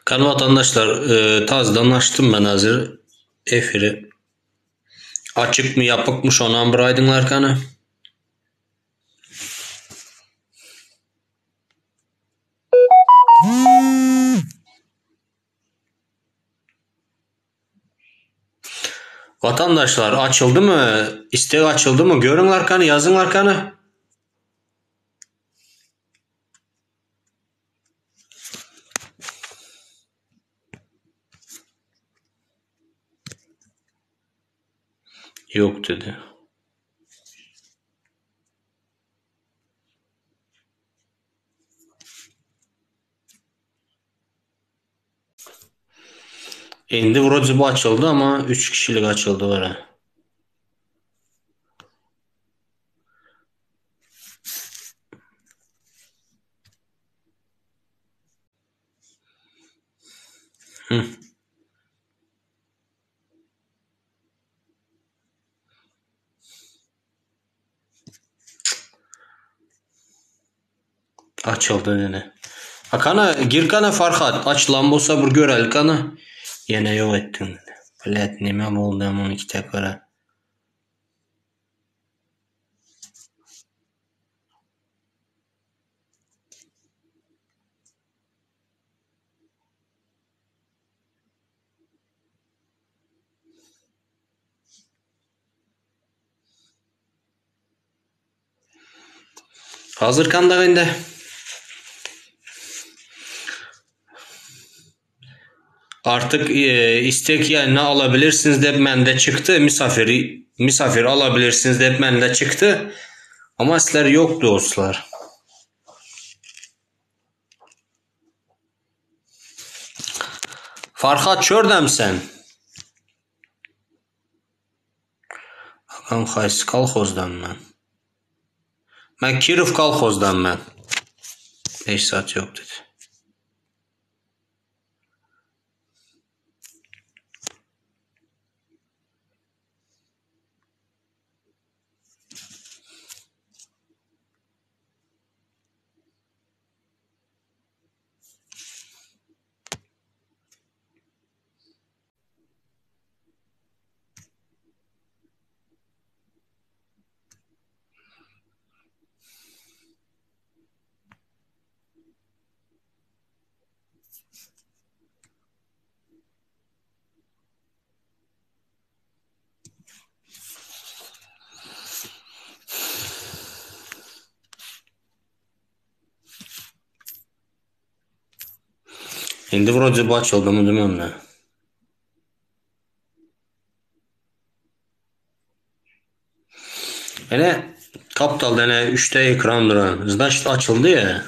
Kan vatandaşlar, e, tazdan açtım ben hazır efiri. Açık mı yapık mı şonan bir aýdyňlar kana. Vatandaşlar açıldı mı? İstek açıldı mı? Görüňler kany, ýazyňlar kany. Yok dedi. Indi wrode bu açıldy ama 3 kişilik açıldy gara. Hı. Açıldy ine. A kana gir kana Farhat açylan bolsa bir göreli kana. Ýene ýok etdiň. Blet neme boldy muny kitaplara. Hazır kandak indi. Artık e, istek yayını alabilirsiniz dep mende çıktı. Misafiri misafir alabilirsiniz dep mende çıktı. Ama sizler yok dostlar. Farhat çördem sen. Agam haýsy kolhozdan men? Men Kirov kolhozdan men. 5 saat yok dedi. Indi wrode bu açıldy mı bilmem ne. Ene Kaptalda ene 3'te ekran duran. Значит açıldy ya.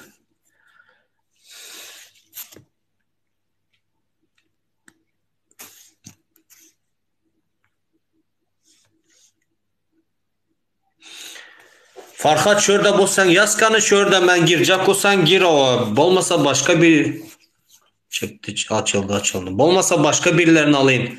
Farhat şurada bolsaň ýaz kany şurada men girjek bolsaň gir o. Bolmasa başga bir çıktı açıldy açıldy. Bolmasa başga birilerini alayım.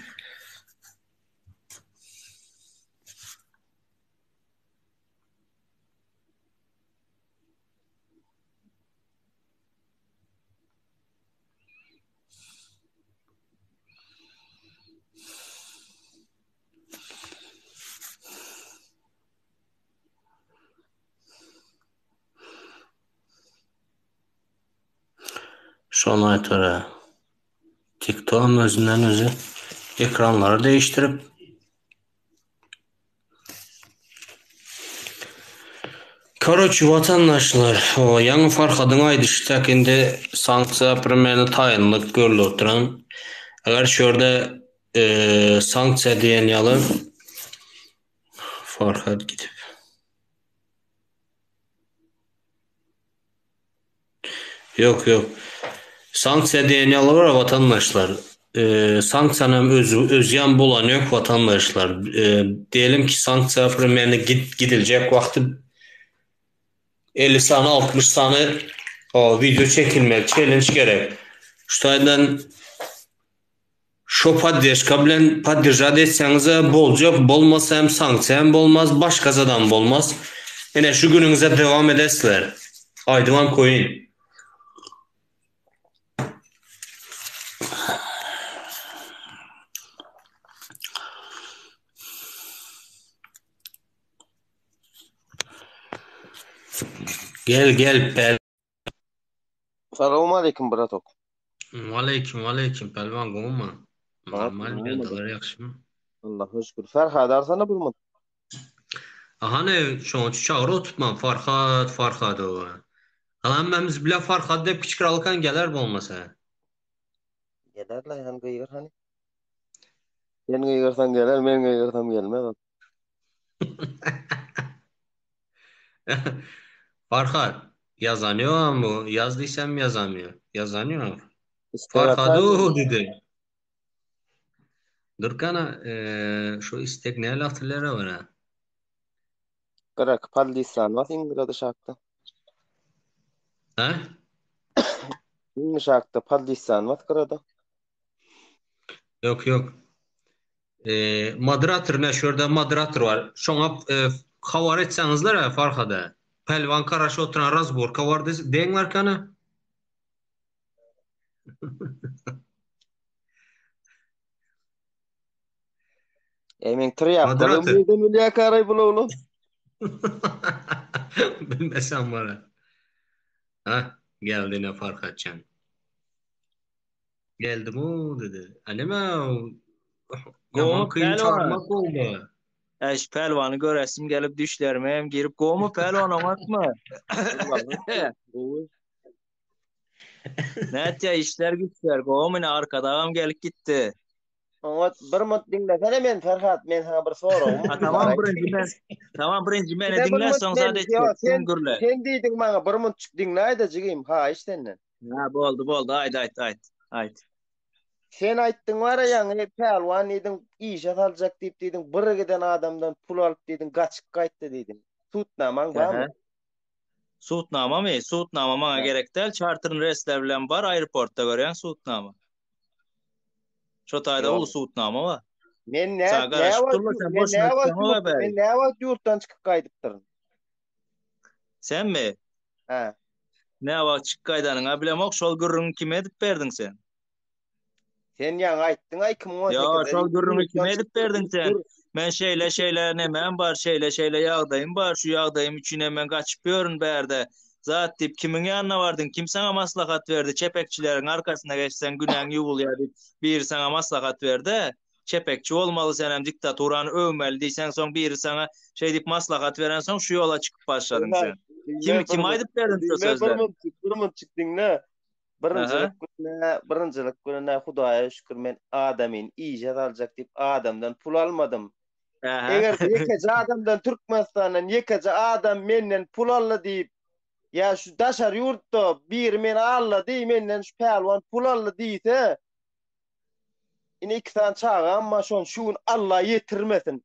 Şony aýtara. TikTok'um özünden özü ekranları değiştirip Karoçi vatandaşlar, o ýaňy Farhadyň aýdyşy tek indi sanksiýa primeni taýynlyk görülip oturan. Eger şu ýerde e, sanksiýa diýen ýaly Farhad gidip. Yok yok. Sanksiýa diýen ýaly var vatandaşlar. E, sanksiýanam öz, özýän bolan yok vatandaşlar. E, diyelim ki sanksiýa primeni git, gidilecek vakti 50 sany 60 sany o, video çekilmek challenge gerek. Şu taýdan şo podderžka bilen podderžat etseňiz boljak, bolmasa hem sanksiýa hem bolmaz, başga zadam bolmaz. Ene şu günüňize devam edesizler. Aýdywan koýun. Gel gel Pel. Salowmaleýkim bratok. Waleýkim waleýkim Pälwan gowumy? Normal ýagdaýlar ýagşymy? Allaha şükür. Ferhady alsana bir mut. Aha ne şoň üçin çagyryp oturtman Farhat Farhat owa. Halammämiz bile Farhat diýip kiçik alkan geler bolmasa. Geler la han gygyr hany. Sen gygyrsaň geler, men gygyrsam gelmez ol. Farhat ýazan ýogam bu. Ýaz diýsem ýazamýar. Ýazan ýok. Istek Farhat ataý o diýdi. Durkana şu istek näle atylýar ora? Gyrak paldissan bas iň gyrada şakda. Ha? Iň şakda paldissan bas gyrada. Ýok, ýok. E, moderator ne şu ýerde moderator bar. Şoňa e, habar etseňizler e, Farhada. Pälwan Karaş oturan razborka bar deňler kana. E men trýapkalygym nirden bilýärkäraý bul oglan? Bilmesem bara. Ha, geldi ine Farhatjan. Geldim o dedi. A neme ýaman Gomy kyn pälwan. çagyrmak boldy. Äş pälwany göresim gelip düşlerime hem girip gomy pälwan oňatmy? Allah'a şükür. Gowy. Nätýä işler güçler gowy ine arkadagam gelip gitdi. Oňat bir mut diňlesene men Ferhat men saňa bir soragym Ha tamam birinji men tamam birinji meni Diňle bir diňle mut soň men zat ýok etjek sen sen gürle. sen diýdiň maňa bir mutçuk diňläýdä jigim haýyş senden. Ha boldy boldy aýt aýt aýt aýt. Sen aýtdyň bara ýaňy pälwan diýdiň işe saljak diýip diýdiň bir giden adamdan pul alyp diýdiň gaçyp gaýtdy diýdiň. Sudnamaň barmy? Sudnamamy? Sudnama maňa gerek däl. Çarterny reýsler bilen bar, aeroportda görýäň sudnama. Şo taýda uly sudnama bar. Men nä nä wagt men nä wagt men nä wagt ýurtdan çykyp gaýdypdyryn? Senmi? Hä. Nä wagt çykyp gaýdanyňa bilemok, şol gürrüňi kime edip berdiň sen? Sen ýaňy aýtdyň-a 2018-de. Ýok, şol gürrüňi kime edip berdiň sen? Men şeýle-şeýle nemem bar, şeýle-şeýle ýagdaýym bar, şu ýagdaýym üçin hem men gaçyp ýörün bärde. Zat diýip, kimiň ýanyna bardyň, kim saňa maslahat berdi, çepekçileriň arkasyna geçseň günäň ýuwulýar diýip, biri saňa maslahat berdi. Çepekçi bolmaly senem, diktaturany öwmeli diýseň, soň biri saňa şeý diýip maslahat berensoň şu ýola çykyp başladyň sen. Kim, kim aýdyp berdi şu sözleri? Bir munçuk, bir munçuk diňle. Birinjilik gününe, birinjilik gününe Hudaýa şükür men adamyny işe saljak diýip adamdan pul almadym. Eger ýekeje adamdan Türkmenistandan ýekeje adam menden pul aldy diýip, ýa şu daşary ýurtda biri meni aldady, menden şu pälwan pul aldy diýse, ine iki sany çagam bar, şony şu gün Alla ýetirmesin.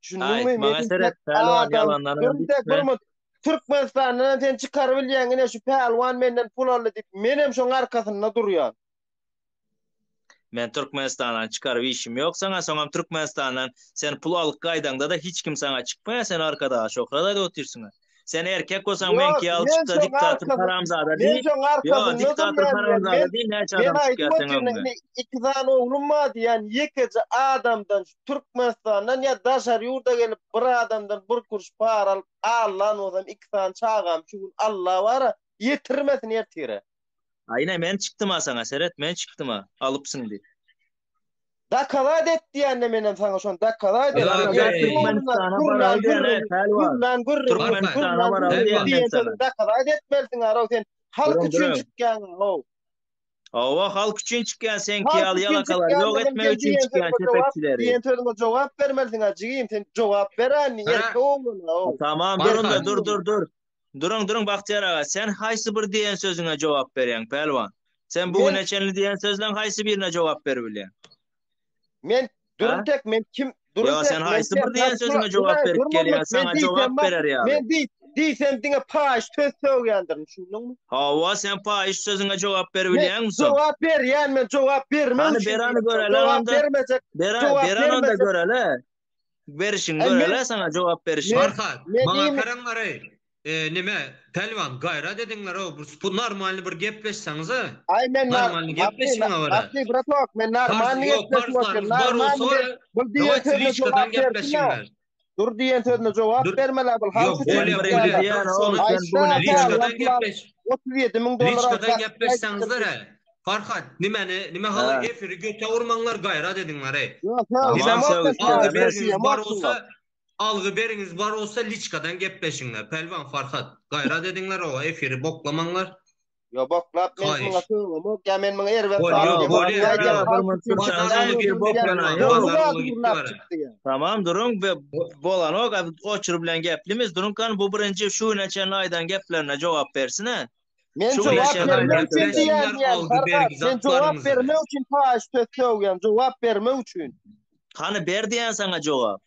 Düşündiňmi? Aý, maňa seret, pälwan ýalandan hem bitme. Türkmenistandan hem sen çykaryp bilýäň, ine şu pälwan menden pul aldy diýip, men hem şoň arkasynda durýan. Men Türkmenistandan çykaryp işim ýok saňa, soňam Türkmenistandan sen pul alyp gaýdaňda-da hiç kim saňa çykmaýar, sen arkadaga şöhrat aýdyp otyrsyň. Sen erkek bolsaň meňki ýaly çykda diktator haramzada diý. Men şoň arkasynda diktator haramzada diý näçe adam çykýar seň öňüňde. Iki sany oglum bar diýýän ýekeje adamdan şu Türkmenistandan ýa daşary ýurda gelip bir adamdan bir kuruş para alyp allan bolsam iki sany çagam şu gün Alla bara ýetirmesin ertire. A ine men çykdyma saňa seret men çykdyma alypsyň diýip. Dokazat et diýende menem saňa şony dokazat et. Türkmenistana baraly diýen pälwan. Türkmenistana baraly diýen men sana. Dokazat etmelisiň araw sen halk üçin çykýaň how. Hawa halk üçin çykýan seňki ýaly ýalakalary ýok etmek üçin çykýan çepekçileri. Diýen sözüňe jogap bermelisiň a jigim sen jogap beräýin erkek oglan how. Tamam dur dur dur dur. Duruň, duruň Bagtyýar aga, sen haýsy bir diýen sözüňe jogap berýäň, pälwan? Sen bu güne çenli diýen sözleň haýsy birine jogap berip bilýäň? Men durun tek men kim durun tek. Sen haýsy bir diýen sözüňe jogap berip gelýäň, saňa jogap berer ýaly. Men diý, diýsem diňe paýyş söz sögýändirin, düşündiňmi? Hawa, sen paýyş sözüňe jogap berip bilýäňmi soň? Jogap berýän men, jogap bermek üçin. Hany berany göreli onda. Jogap bermejek. Beran onda göreli. Berişiň görele saňa jogap berişiň. Farhat, maňa garaňlar-eý. E, neme, pälwan, gaýrat ediňler-ow, bir bu normalny bir gepleşseňiz-e. Aý men Normalny gepleşiň-a bara. Asly bratok, men normalny Ýok, gepleşip otyryn. bar Normalny bolsa, bu diýen dawayte sözüne liçkadan jogap bersin-ä. gepleşiňler. Dur diýen sözüne jogap Dur. bermeli bul halk Ýok, üçin bolýa, birinji bolýa. diýen Dur, ol, şony sen bu güne liçkadan Aýtda, gepleş. 37 müň dollar alyp Liçkadan gaçyp gepleşseňizler gaýdypdyr. he. Farhat, nimeni, nime haly Ha. efiri göte urmaňlar gaýrat ediňler ey. Ýok, Tamam, sögüşemok sögüş men Algy Algy sögüşemok bergiňiz bar şuňa. bolsa, algy beriňiz bar bolsa liçkadan gepleşiňler. Pälwan Farhat, gaýrat ediňler owa efiri boklamaňlar. Ýok, boklap men Haýyş. muňa sögemok, ýa men muňa erbet Bol, zat ýok, diýemok. bolýa, Aýdýan ýok. halk üçin Bazar diýýän uly özüň gitdi diýýän. bara, Dogry bazar zady uly gitdi gürläp bara. çykdy ýa. Tamam duruň be bolanok abi oçur bilen geplimiz duruň kan bu birinji şu güne çenli aýdan geplerine jogap bersin-ä. Men Şu güne jogap çenli bermek aýdan üçin sözlerine. diýýän Gepleşinler diýýän algy Farhat, bergi men jogap zatlaryňyzy. bermek üçin paýyş söz sögýän, jogap bermek üçin. Hany ber diýýän saňa jogap.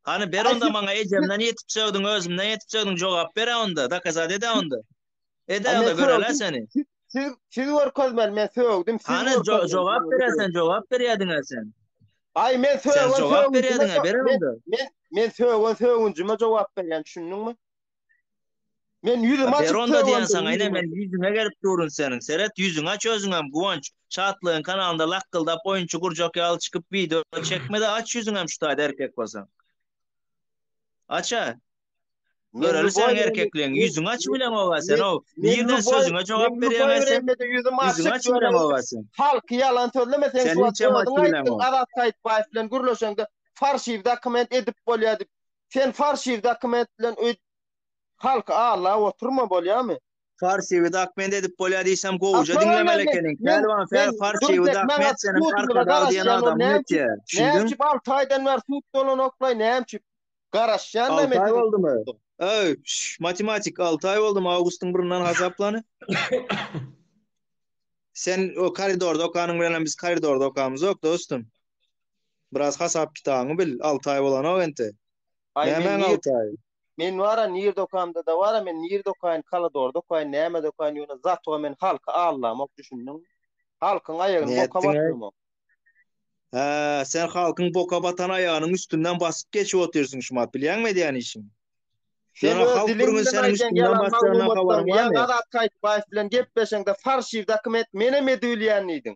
Hany ber Aý onda siz maňa ejemden ýetip sögdüň özümden ýetip sögdüň jogap ber-ä onda dokazat ed-ä onda. Ed-ä Aý onda men görel-ä sögdüm. seni. Siz siz siz görkezmeli men sögdüm siz Hany jo görkezmeli. jogap ber-ä sen jogap berýädiň-ä sen. Aý men Sen sögen jogap sögünjime berýädiň-ä jo ber men onda. men men sögen sögünjime jogap berýän düşündiňmi? Men ýüzüm Ber açyp onda diýen sögendim saňa ine ýüzüm men açyp. ýüzüňe gelip durun seniň. Seret ýüzüňi aç özüňem Guwanç. Şatlygyň kanalynda lakgyldap oýunçy gurjak ýaly çykyp wideo çekmede aç ýüzüňem şu taýda erkek bolsaň. Aç-a. Men Göreli lüboý seniň bilen erkekligiňi. men Ýüzüňi aç bileňoga sen men ow. men Nirden lüboý sözüňe jogap men berýäň-ä lüboý sen? bilen ýüzüm Ýüzüňi açyk aç ýöne bileňoga sen. halky ýalan sözleme sen Sen şu wagt hiçem aç özüň aýtdyň bileňok. Azat Saýtbaýew bilen gürleşeňde farşiw dokument edip bolýar diýip. Sen farşiw dokument bilen öý halky aldap oturma bolýamy? Farşiwi dokument edip bolýar diýsem gowuja Aslynda diňlemeli men ekeniň. men Pälwan men farşiwi Dürtek maňa dokument seniň sudymyza Arkadag diýen garaşýan ol adamyň näme üçin etýär. näme Düşündiň? üçin 6 aýdan bäri sud dolanoklaý näme üçin garaşýan da 6 men aý siziň boldumy? Öý, şş, matematik 6 aý boldumy awgustyň birinden hasaplany. Sen o koridorda okanyň bilenem biz koridorda okamyzok dostum. Biraz hasap kitabyňy bil, 6 aý bolanok ente. Aý men Nämäň nir 6 aýy? men bara nirde okamda-da bara men nirde okaýyn kolodorda okaýyn nämede okaýyn ýöne zato men halky allamok düşündiňmi? Halkyň aýagyny boka Nätdiň-aý? batyrmok. Hä, sen halkyň boka batan aýagynyň üstünden basyp geçip otyrsyň şumat, bilýäňmi edýän işiňi? Sen Ýöne öz halk bir diliň gün bilen seniň aýdýan üstünden ýalan basjagyndan habaryň maglumatlaryňy ýaňy barmy? Azat Gaýypbaýew bilen gepleşeňde farşiw dokument menem edibilýän diýdiň.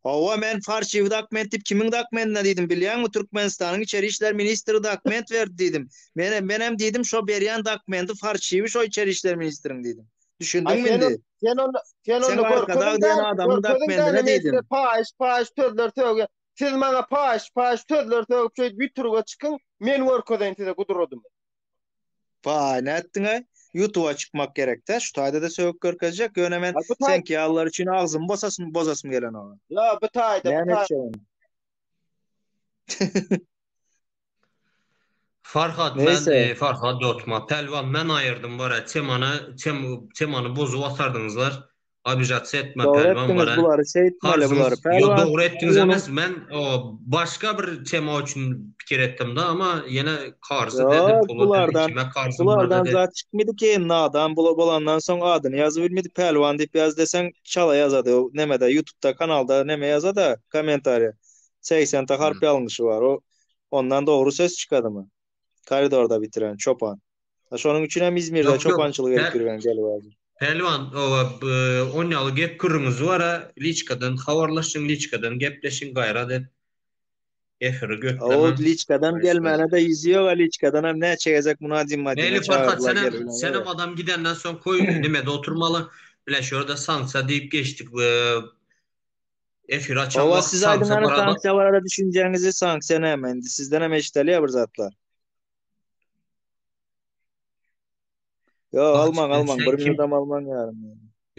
Hawa, men farşiwi dokument diýip kimiň dokumentine diýdim, bilýäňmi, Türkmenistanyň içeri işler ministri dokument berdi diýdim. Menem, menem diýdim, şo berýän dokumenti farşiwi şo içeri işler ministriň diýdim. Aý Düşündiňmi sen indi? sen onda sen Sen onda Arkadag görkeziň diýen däl, adamyň görkeziň däl dokumentine men size diýdim. paýyş paýyş sözler sögýän. Siz maňa paýyş paýyş sözler sögüp şeýdip ýütürige çykyň, men görkezeýin size gudradymy. Paý, nätdiň-aý? Ýutuba çykmak gerek-dä, şu taýda-da sögüp görkezjek, ýöne men Aý bu taý seňki ýalylar üçin agzymy bosasym bozasym gelenok. Ýa bu taýda, bu Näme taý etjek ony? Farhat men Neýse. e, Farhat dotma. Pälwan men aýyrdym bara temany tem, temany bozup atardyňyzlar. Obijatsa etme Dogry Pälwan etdiňiz bara. bulary şeýtmeli bulary. Karzyňyz yo Pälwan dogry etdiňiz unuň emes men o, başga bir tema üçin pikir etdim da ama ýene karzy dedi Ýok puly dedi bulardan kime karzym bar bulardan dedi. zat çykmady ki nadan bula bolandan soň adyny ýazyp bilmedi Pälwan diýip ýaz deseň çala ýazady o nemede ýutubda kanalda neme ýazada kommentariýa 80 ta harp Hmm. ýalňyşy bar o ondan dogry söz çykadymy koridorda bitiren çopan. Ha, şonuň üçin hem İzmirde Yok yok çopançylyk edip Pe ýörgen gelip hazir. Pälwan o, e, on ýaly gep gürrüňiz bar a liçkadan habarlaşyň liçkadan gepleşiň gaýrat et efiri O götlemäň. liçkadan Haýyşlar. gelmäne de ýüzi ýok, a liçkadan hem näçe gezek Munadin Madine Meli Farhat çagyrdylar senem gelip senem ýok. adam gidenden soň koý nimede oturmaly. Bile şu ýerde sanksiýa diýip geçdik. E, Efir açan Hawa wagt siz aýdyň sanksiýa hany barada sanksiýa barada düşünjäňizi sanksiýa näme indi sizden hem eşideli bir zatlar. Ýok Wah, almaň almaň sen bir kim minudam almaň ýarym.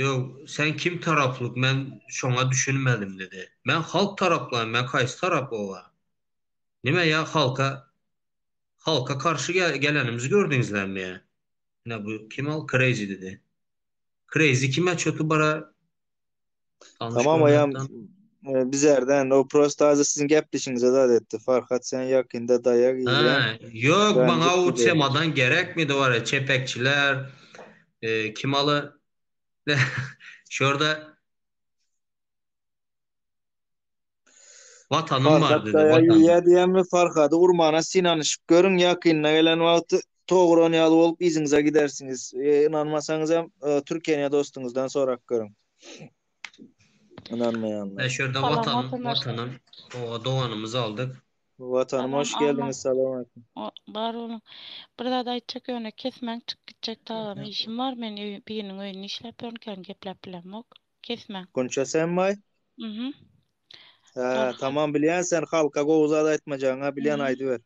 Ýok, sen kim taraplyk men şoňa düşünmedim dedi. Men halk taraplaýyn, men haýsy tarap oba? Nime ýa halka halka karşy gel gelenimizi gördüňizlermi ýa? Ine bu kim al crazy dedi. Crazy kime çöki bara Tanyş Tamam aýam görnekden. e, bizerden o prosta azı siziň gepleşiňize zat etdi. Farhat sen ýakynda daýak iýýäň. Ha, yok Ganjyk bana o gibi. temadan gerek miydi var ya çepekçiler e, kim alı şurada vatanım var Farhat dedi daýak vatanım. iýýä diýenmi Farhady urmana synanyşyp görüň ýakynyna gelen wagty Togran ýaly bolup yzyňyza gidersiňiz. E, ynanmasaňyz hem e, Türkiýe dostuňyzdan sorap görüň. E, Ynanmaýanlar. şurada Salam vatan watandaşlar. vatanım o doğanımızı aldık. Watanym Salam hoş Alma. geldiňiz salam aleýkum. O, bar boluň. Bir zat aýtjak ýöne kesmäň çykyp gitjek tagam işim bar men öý, biriniň öýünde işläp ýörün kän gepläp bilemok. Kesmäň. Gunça senmaý? Mhm. Hä, Farhat. tamam bilýän sen halka gowy zat aýtmajagyňa bilýän Mhm. aýdyber.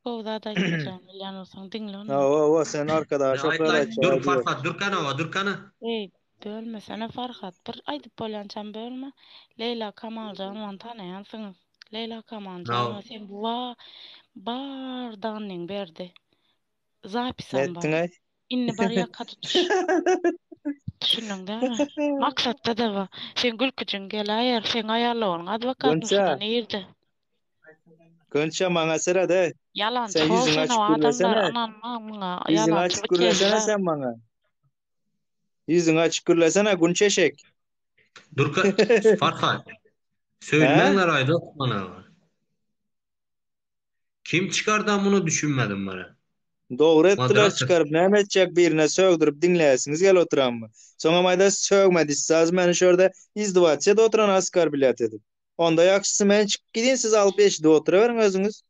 Gowy zat aýtmajagymy bilýän bolsaň diňle onda. Hawa hawa sen arkadaşa Ne şok aýt zat aýt aýtjak dur aýdyber. Farhat dur kana wa dur kana. Eý, bölmesene Farhat. Bir aýdyp bolýançam bölme. Leýla Kamaljanowany tanaýansyňyz. Leýla Kamaljanowa Now sen wa bar dannyň berdi. Ne Zapisam bar. etdiňaý? Indi bar ýaka tutuş. Düşündiň dämi? Maksatda-da bar. Seň gülküjiň geläýer. Seň aýallaryň adwokatmy Gunça. şuda nirde? Gunça maňa seret-eý. Ýalançy Sen hol ýüzüňi sen o açyp adamlar gürlesene. ynanma muňa. Ýüzüňi Ýalançy açyp bu gürlesene kezzap. sen maňa. Ýüzüňi açyk gürlesene Gunça eşek. Durka Farhat. Hä? Söýülmeňler aýda Osman aga. Kim çykardan muny düşünmedim bara. Dogry etdiler Moderator. çykaryp näme etjek birine sögdürip diňläsiňiz gelip oturanmy? Soňam aýdar sögme diýsaz meni şu ýerde izdiwaç edip oturan oskorblýat edip. Onda ýagşysy men çykyp gideýin siz alyp eşidip oturaberiň özüňiz.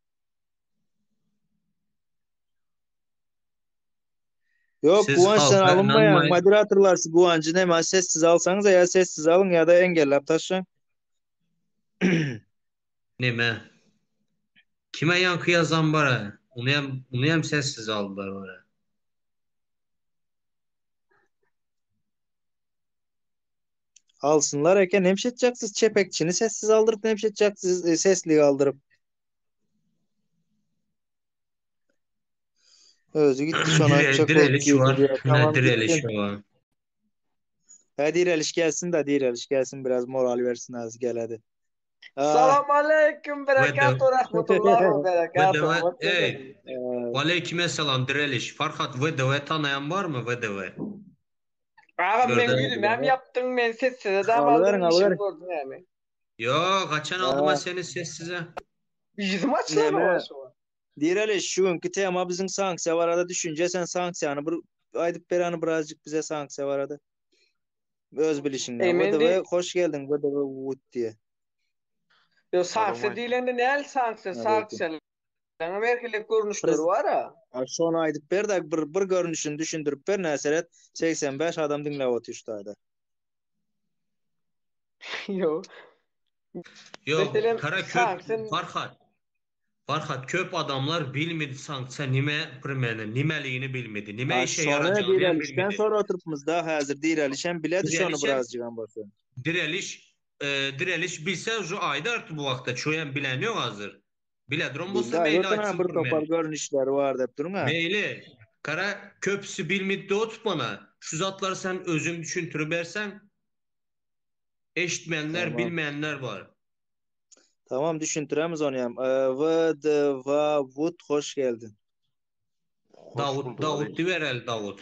Ýok Siz Guwanç sen halka alynmaýaň ynanmaýyn. moderatorlar şu Guwanjy näme sessiz alsaňyza ýa sessiz alyň ýa-da engelläp taşlaň. Neme? Kime ýaňky ýazan bara? Ony hem ony hem sessiz aldylar bara. Alsynlar eken nemşe etjeksiz çepekçini sessiz aldyryp nemşe etjeksiz e, sesli aldyryp. Özi gitti şony Dire, aýtjak bolup direliş girdi var. diýýär. Ne Tamam direliş gitsin. var. Hä direliş gelsin de direliş gelsin biraz moral versin az gel hadi. Ah. Salam aleyküm Ve de berekatuhu rahmetullah ve ve berekatuhu. de ey Aleyküm selam direliş. Farhat VDV tanayan var mı VDV? Agam men Gördün. ýüzüme hem ýapdyň men sessize dam Alyberin aldym işim alyberin. gördün näme? Yo kaçan aldım ha Ha. seni sessize. Ýüzüm açylan Näme? o şu. Direliş şu günkü tema bizim sanksiýa barada düşünje sen sanksiýany bir aýdyp bereni birazjyk bize sanksiýa barada. Öz bilişiňden. Ey men VDV di hoş geldin VDV Wood diye. Yo sanksiýa Salam diýlende näl sanksiýa Aleyküm. sanksiýalaryň her hili görnüşleri Prez bar ha. A şony aýdyp ber de bir bir görnüşini düşündirip ber näseret 85 adam diňläp otyr şu taýda. Yo. Yok Meselem kara köp sanksiýa Farhat. Farhat köp adamlar bilmedi sanksiýa nime primeni nimeligini bilmedi. Nime Ha işe şony yarayacağını hem direlişden bilmedi. sonra oturypmyz da häzir direliş hem biledi şony Direlişem birazjyk hem bolsa. direliş e, direliş bilse şu ayda artık bu vakta çoğu bilen yok hazır. Biledron Bildi bolsa aýdyp meyli oturan açsın bir topar primeni. görnüşleri bar dep durun ha. Meyli. Kara köpüsü bilmedi de otup bana. Şu zatları sen özün düşüntürübersen eşitmeyenler Tamam. bilmeyenler var. Tamam düşündüremiz onu hem. Ee, V D V Wood hoş geldin. Hoş Davut bulduk Davut aleyküm. Diverel Davut.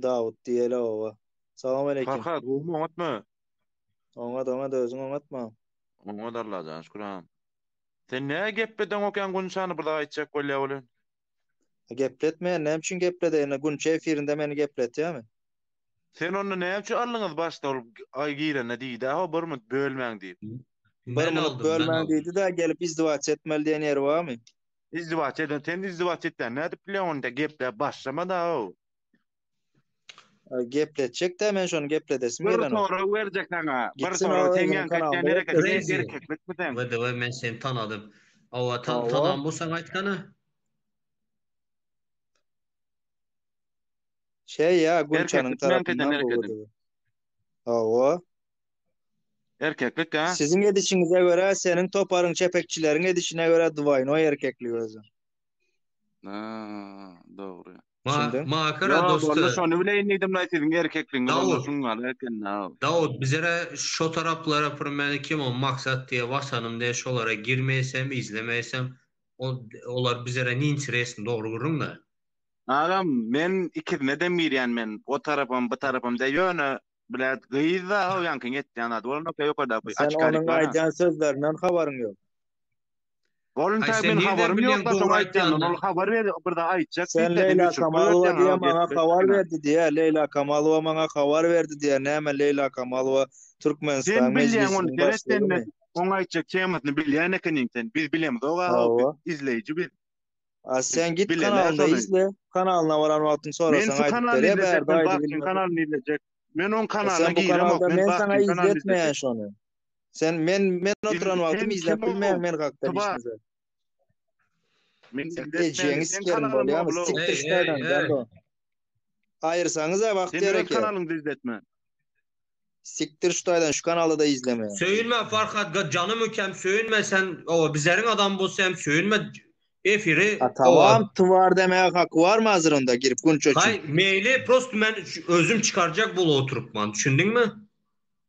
Davut diýeli owa. Salam aleyküm. Farhat, gowymy oňatmy? Oňa da oňa da özüň oňatma. Oňa da Allajan şükür ha. Sen näme gepledeň okýaň Gunçany bir zat aýtjak bolýa welin. Gepletmeýän näme üçin gepledeýin? Gunça efirinde meni gepletýärmi? Sen onda näme üçin aldyňyz başda ol aý girende diýdi ho bir minut bölmäň diýip. Bir Ben minut aldım ben bölmäň aldım. diýdi de gelip izdiwaç etmeli diýen ýeri barmy? Izdiwaç eden sen izdiwaç etýän nädip bilýäň onda gepläp başlama da ho. Gepletjek de men şony gepledesim Bir gelenok. sorag berjek saňa. Bir Gitsin sorag o sen özüniň ýaňky kanalynda aýtýan hereket geplesin. Crazy. erkeklikmi sen? Ve de ben seni tanıdım. Ava tan Hawa. tanan bu sen aytkana. Şey ya Gunçanyň Erkeklikmi ýaňky eden tarapyndan bu hereketin? VDV. Hawa. Erkeklik ha? Siziň edişiňize görä, seniň toparyň çepekçileriň edişine görä dwaýnoý erkeklik özi. Ha, dogry. Ma Düşündiň? ma kara Ýok, onda dostu. şony bileýin diýdim la siziň erkekligiňiz onda Davut. şuňňaly eken ha. Davut bizlere şu taraflara promeni kim o maksat diye vatanım diye şolara girmeysem izlemeysem o olar bizlere ne interesin doğru gurrun da. Agam men ikisine dem girýän men o tarapam bu tarapam de ýöne bilet gyz da o ýankyň etýän zady bolanok ýok da Sen açyk onuň aryk bar. aýdýan sözlerinden habaryň ýok. Bolun Ay taý sen men nereden habarym ýok biliyorsun da doğru soň aýtýan aýtýanyny? ol habar ber bir da aýtjak Sen diýip dedim Leýla öçürip Kamalowa goýberýän diýe ha maňa gepletmene. habar berdi diýe. Leýla Kamalowa maňa habar berdi diýe. Näme Leýla Kamalowa Sen Türkmenistan bilýän ony mejlisiniň seret sen başlygymy? Oň aýtjak temasyny bilýän ekeniň sen. Biz bilemzok-a, Hawa. biz izleýji biz. A sen git Bilemä kanalynda şony. izle. Kanalyna baran wagtyň Men sorasaň şu aýdyp kanalyny berýär, izlejek, bärde men aýdyp Bagtyň bilmesek. kanalyny izlejek. Men oň E kanalyna sen bu giremok, kanalda men men saňa Bagtyň kanalyny izletmeýän izlejek. şony. Sen men men Iz oturan wagtym sen izläp kim bilmeýäň o? men hakda Tuba. hiç nirse. Men Sen izletmeýän, ejeňi sen sikerin kanalyňda bolýamy? bul-ow. Sikdir Hey şu hey taýdan hey. Gando. Aýyrsaňyz-a Sen Bagtyýar öz eke. kanalyňda izletme. Sikdir şu taýdan şu kanalda-da izleme. Söýünme Farhat canım ükem söýünme sen o bizlerin adam bolsa hem söýünme efiri A owa tamam twar demäge haky barmy hazir onda girip gunça üçin? Hay meýli prosto men özüm çykarjak bolup oturypman düşündiňmi?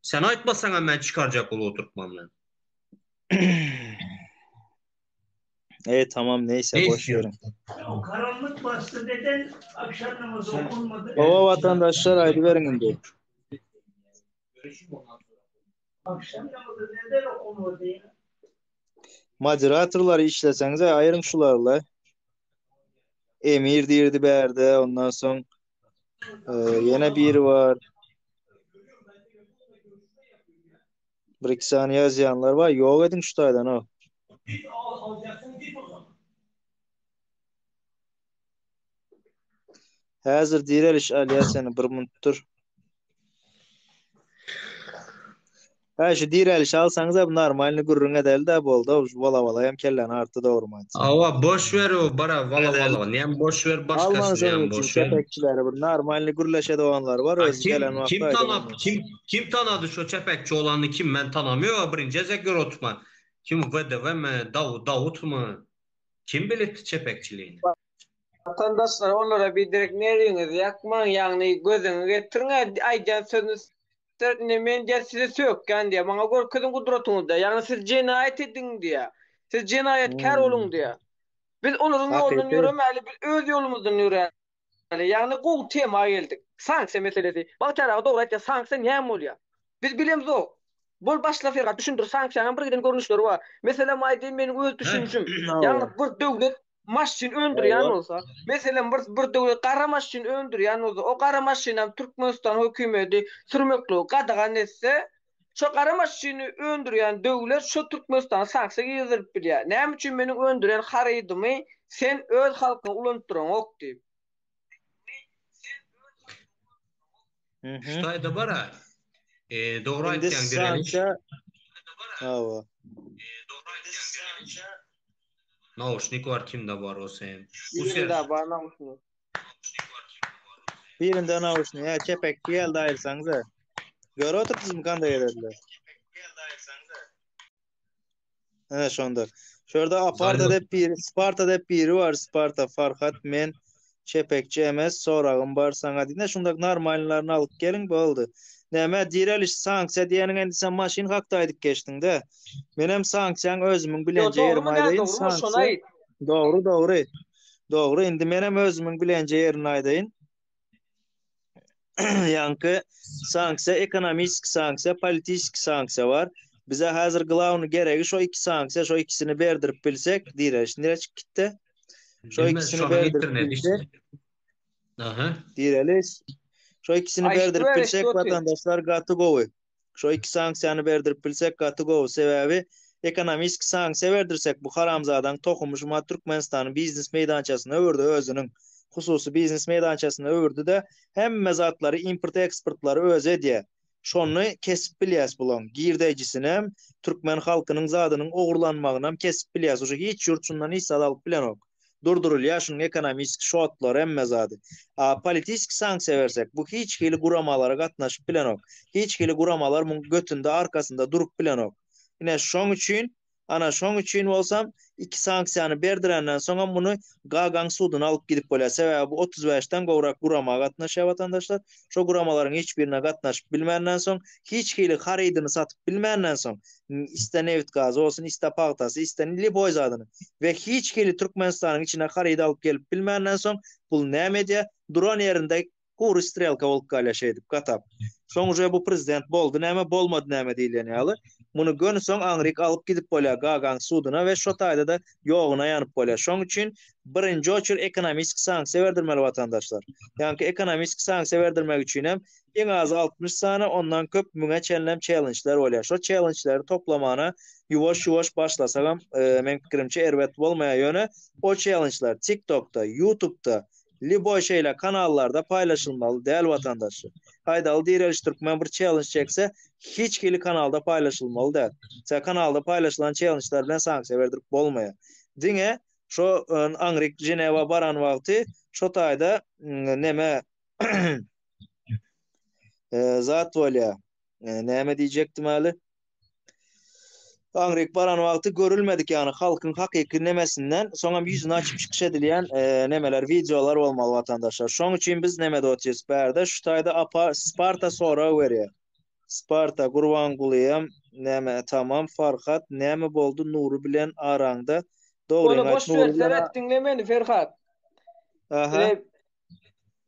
Sen aýtmasaňam men çykarjak bolup oturypman men. E tamam neyse Ne boş istiyorsun? verin. O karanlık bastı neden akşam namazı okunmadı? Oba vatandaşlar aýdyberiň indi. Akşam namazı neden okunmadı ya? Moderatorlary işleseňize aýyryň şularla. Emir diýirdi bärde ondan soň e, ýene biri bar. Bir iki sany ýazýanlar bar. Ýok ediň şu taýdan o. Git al, alacaksın git o zaman. Häzir direliş alýa seni bir minut dur. Ha şu direliş alsaňyz bu normalny gürrüň edeli de boldy. Şu wala wala hem kelläni artdy dogrymy aýtsam. Awa boş ver o bara vala vala. Nem boş ver Alman başkasını şonuň nem üçin boş ver. çepekçileri bir normalny gürleşe doganlar bar Ha, özi gelen kim wagtda kim aýdan tanap ondan. kim kim tanady şu çepekçi olanı kim ben tanamıyor birinci gezek gör oturma. Kim VDV mi Davut Davut mu? Kim bilipdi çepekçiliğini? Vatandaşlar onlara bir direkt nerinizi yakmaň, ýagny gözüňi getiriň, aýdýan sözüni indi men diýä sizi sökýän diýä, maňa görkeziň gudratyňyzy diýä, ýagny siz jenaýat ediň diýä. Siz jenaýatkär Hmm. boluň diýä. Biz olaryň ýolundan Hakyky. ýöremäli, biz öz ýolumyzdan ýöräli. Ýagny gowy tema geldik. Sanksiýa meselesi. Bagtyýar aga dogry aýtýar, sanksiýa näme bolýar? Biz bilemzok. Bol başla Ferhat düşündir, sanksiýanyň bir giden görnüşleri bar. Meselem aýdaýyn meniň öz düşünişim. Ýagny bir döwlet maşyn öndürýän Hawa. bolsa, meselem bir bir döwlet gara maşyn öndürýän bolsa, o gara maşynam Türkmenistan hökümeti sürmekligi gadagan etse, şo gara maşyny öndürýän döwlet şo Türkmenistana sanksiýa girizdirip bilýär. Näme üçin meniň öndürýän harydymy sen öz halkyňa ulanyp duraňok diýip. Mhm. Ştaýda bara. E, dogry Indi aýtýaň direliş. sanksiýa Hawa. Nauşnik bar kimde bar o sen. Bu Birinde ser. bar nauşnik. Birinde nauşnik. Ýa çepekçi geldi aýyrsaňyza. Görüp oturdyňyzmy kanda geldiler? He şonda. Şurada Aparta Zalyon. dep biri, Sparta dep biri var. Sparta Farhat men çepekçi emes soragym bar sana diýdi. Şunda normallaryny alyp geliň boldy. Näme direliş sanksiýa diýeniň indi sen maşyn hakda aýdyp geçdiň de. Menem sanksiýaň özümiň Yo bilenje dogry ýerimi mı näme aýdaýyn. dogry mı şony Sanksiýa aýt. dogry dogry. Dogry indi menem özümiň bilenje ýerini aýdaýyn. Ýaňky sanksiýa ekonomik sanksiýa, politik sanksiýa bar. Bize hazır glawny geregi şo iki sanksiýa, şo ikisini berdirip bilsek, direliş nire çykyp gitdi? Şo Bilmez ikisini şonuň berdirip internet bilsek, işte. Aha. direliş. Şo ikisini Aýtdy berdirip ber bilsek eşdi otyr. vatandaşlar gaty gowy. Şo iki sanksiýany berdirip bilsek gaty gowy. Sebäbi ekonomik sanksiýa berdirsek bu haramzadaň tohumy şuma Türkmenistanyň biznes meýdançasyna öwürdi özüniň hususy biznes meýdançasyna öwürdi de hemme zatlary import eksportlary özi edýär. Şony kesip bilýäs bulaň. Girdejisinem türkmen halkynyň zadynyň ogurlanmagynam kesip bilýäs. Uşa hiç ýurt şundan hiç zat alyp bilenok. Durdurulýar şunuň ekonomik şotlary hemme zady. A politik sanksiýa bersek bu hiç hili guramalara gatnaşyp bilenok. Hiç hili guramalar muň götünde arkasynda durup bilenok. Ine şoň üçin ana şoň üçin bolsam iki sanksiýany berdirenden soňam muny Gagaň suduna alyp gidip bolýar. Sebäbi bu 35-den gowrak gurama gatnaşýar vatandaşlar. Şo guramalaryň hiç birine gatnaşyp bilmänden soň, hiç hili harydyny satyp bilmänden soň, iste neft gazy olsun, iste pagtasy, iste liboý zadyny we hiç hili Türkmenistanyň içine harydy alyp gelip bilmänden soň, bul näme edýär? Duran ýerinde gury strelka bolup galýar şeýdip gatap. Soň uje bu prezident boldy näme, bolmady näme diýilýän ýaly. Muny göni soň aňryk alyp gidip bolýar Gagaň suduna we şo taýda da ýoguna ýanyp bolýar. Şoň üçin birinji oçur ekonomik sanksiýa berdirmeli vatandaşlar. Ýaňky ekonomik sanksiýa berdirmek üçin hem iň az 60 sany ondan köp müňe çenlem challenge'ler bolýar. Şo challenge'leri toplamana Ýuwaş-ýuwaş başlasagam, meň pikirimçe erbet bolmaýar. Ýöne o çellenjler TikTokda, YouTubeda, lýuboý şeýle kanallarda paýlaşylmaly däl watandaşlar. Haýdaly Direliş Türkmen bir çellenj çekse, hiç hili kanalda paýlaşylmaly däl. Sebäbi kanalda paýlaşylan çellenjler bilen sanksiýa berdirip bolmaýar. Diňe şo aňryk Ženewa baran wagty şo taýda neme zat bolýar. Näme diýjekdim hali? Aňryk baran wagty görülmedik ýagny halkyň hakyky nemesinden soňam ýüzüni açyp çykyş edilýän nemeler wideolar bolmaly watandaşlar. Şoň üçin biz nemede otyrys bärde şu taýda apa Sparta sorag berýär. Sparta Gurbangulyam näme tamam Farhat näme boldy Nury bilen araňda Dogryňy Ony aýt boş ver Nury bilen seret diňle meni Ferhat. Aha. Ine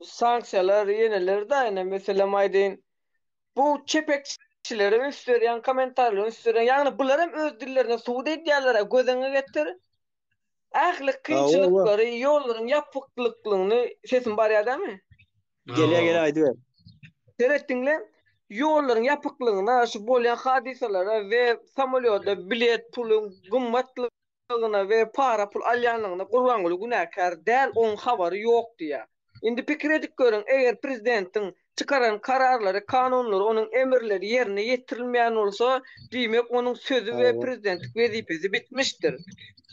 sanksiýalar ýeneler da ine meselem aýdyn Bu çepekçilere üns berýän, kommentariýalara üns berýän, ýagny bular hem öz dillerine subut edýärler-ä, gözüňe getir. Ähli kynçylyklary, ýollaryň ýapyklygyny, sesim barýar dämi? Gelýär, gelýär, aýdyber. Seret diňle, ýollaryň ýapyklygyna, şu bolýan hadysalara we samolýoda bilet puluň gymmatlygyna ýalandygyna we para pul alýanlygyna Gurbanguly günäkär däl oň habary ýok diýýär. Indi pikir edip görüň eger prezidentiň çykaran kararlary kanunlary onuň emirleri ýerine ýetirilmeýän bolsa diýmek onuň sözi we prezidentlik wezipesi bitmişdir.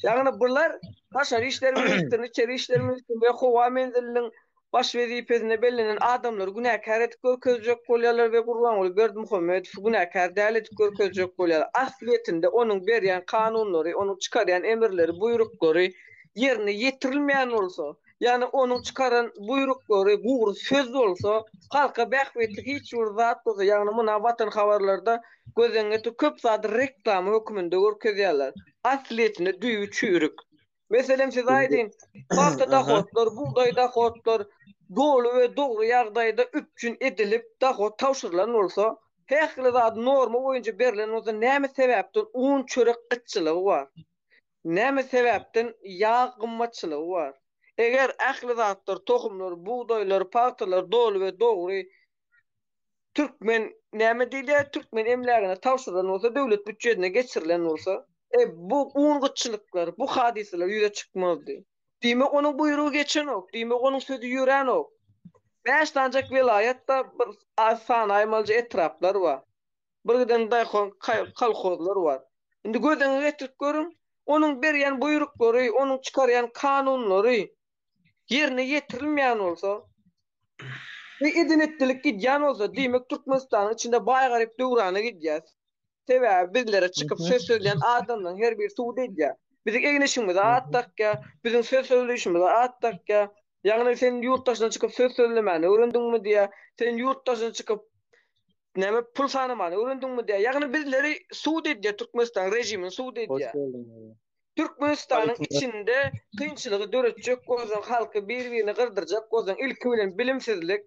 Ýagny bular daşary işler ministrini içeri işler ministrini we howa menziliniň baş wezipesine bellenen adamlary günäkär edip görkezjek bolýarlar we Gurbanguly Berdimuhamedowy günäkär däl edip görkezjek bolýarlar. Aslyýetinde onuň berýän kanunlary, onuň çykarýan emirleri, buýruklary ýerine ýetirilmeýän bolsa, ýagny onuň çykaran buýruklary gury söz bolsa, halka bähbitli hiç bir zat bolsa, ýagny muna Watan habarlarda göz öňüne getir köp zady reklama höküminde görkezýärler. Aslyýetinde düýbi çüýrük. Meselem size aýdyn, pagta dohodlar, bugdaý dohodlar doly we dogry ýagdaýda üpjün edilip dohod tabşyrylan bolsa, ähli zat norma boýunça berlen bolsa näme sebäpden un çörek gytçylygy bar? Näme sebäpden ýag gymmatçylygy bar? Eger ähli zatlar tohumlar, bugdaýlar, pagtalar doly we dogry Türkmen näme diýilýär, türkmen emlägine tabşyrylan bolsa, döwlet býujetine geçirilen bolsa, e, bu un gytçylyklar, bu hadysalar ýüze çykmazdy. Diýmek, onuň buýrugy geçenok, diýmek, onuň sözi ýöränok. Bäş sanjak welaýatda bir sanaýmalyja etraplar bar. Bir giden daýhan kolhozlar bar. Indi göz öňüne getirip görüň, onuň berýän buýruklary, onuň çykarýan kanunlary ýerine ýetirilmeýän bolsa we eden-etdilik gidýän bolsa, diýmek Türkmenistanyň içinde baý-garyp döwrana gidýär. Sebäbi bizlere çykyp söz sözleýän adamlaryň her biri subut edýär. Biziň egin-eşigimize at dakýar, biziň söz sözleýşimize at dakýar. Ýagny sen ýurt daşyna çykyp söz sözlemäni öwrendiňmi diýýär. Sen ýurt daşyna çykyp näme pul sanamany öwrendiňmi diýýär. Ýagny bizleri subut edýär, Türkmenistanyň režimini subut edýär. Türkmenistanyň içinde kynçylygy döretjek bolsaň, halky bir-birine gyrdyrjak bolsaň, ilki bilen bilimsizlik,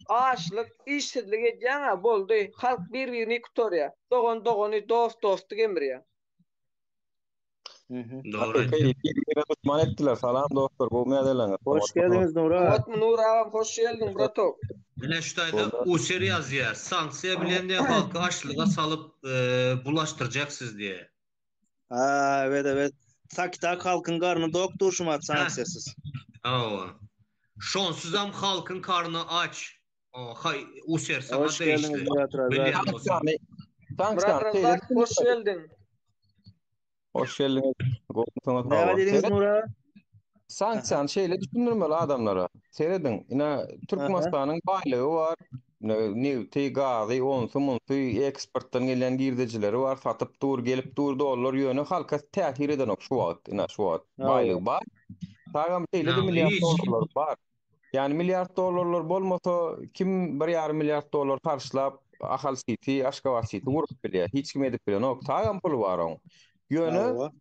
açlyk, işsizlik edýäň-ä, boldy, halk bir-birini gutarýar. Dogan dogany, dost dosty gemirýär. Dogry aýtýaň. Bir-birine duşman etdiler. Salam dostlar, gowmy ýagdaýlaryňyz? Hoş geldiňiz Nury aga. Oňatmy Nury agam, hoş geldiň bratok. Ine şu taýda User ýazýar, sanksiýa bilen diýe halky açlyga salyp bulaşdyrjaksyz diýe. Ha, evet evet. Tak tak halkyň garny dok durşumat sanksiýasyz. Hawa. Şonsuzam halkyň karny aç. Haý, User saňa Hoş geldiňiz degişli. Murat Razak. Bilýän bolsaň. Sanksiýany Murat sanksiýany şeýle Razak, hoş geldiň. Hoş geldiňiz. Gowusyňyz Näme hawa. diýdiňiz Seret, Murat? sanksiýany şeýle düşündirmeli adamlara. Serediň, ine Türkmenistanyň baýlygy bar. Nebti, gazy, onsy, munsy, eksportdan gelýän girdejileri bar, satyp dur, gelip dur dollar, ýöne halka täsir edenok şu wagt, ine şu wagt baýlygy bar. Tagam şeýle-de milliard dollarlar bar. Ýani milliard dollarlar bolmasa, kim bir ýarym milliard dollar harçlap Ahal Siti, Aşgabat Siti gurup bilýär? Hiç kim edip bilenok. Tagam puly bar oň. Ýöne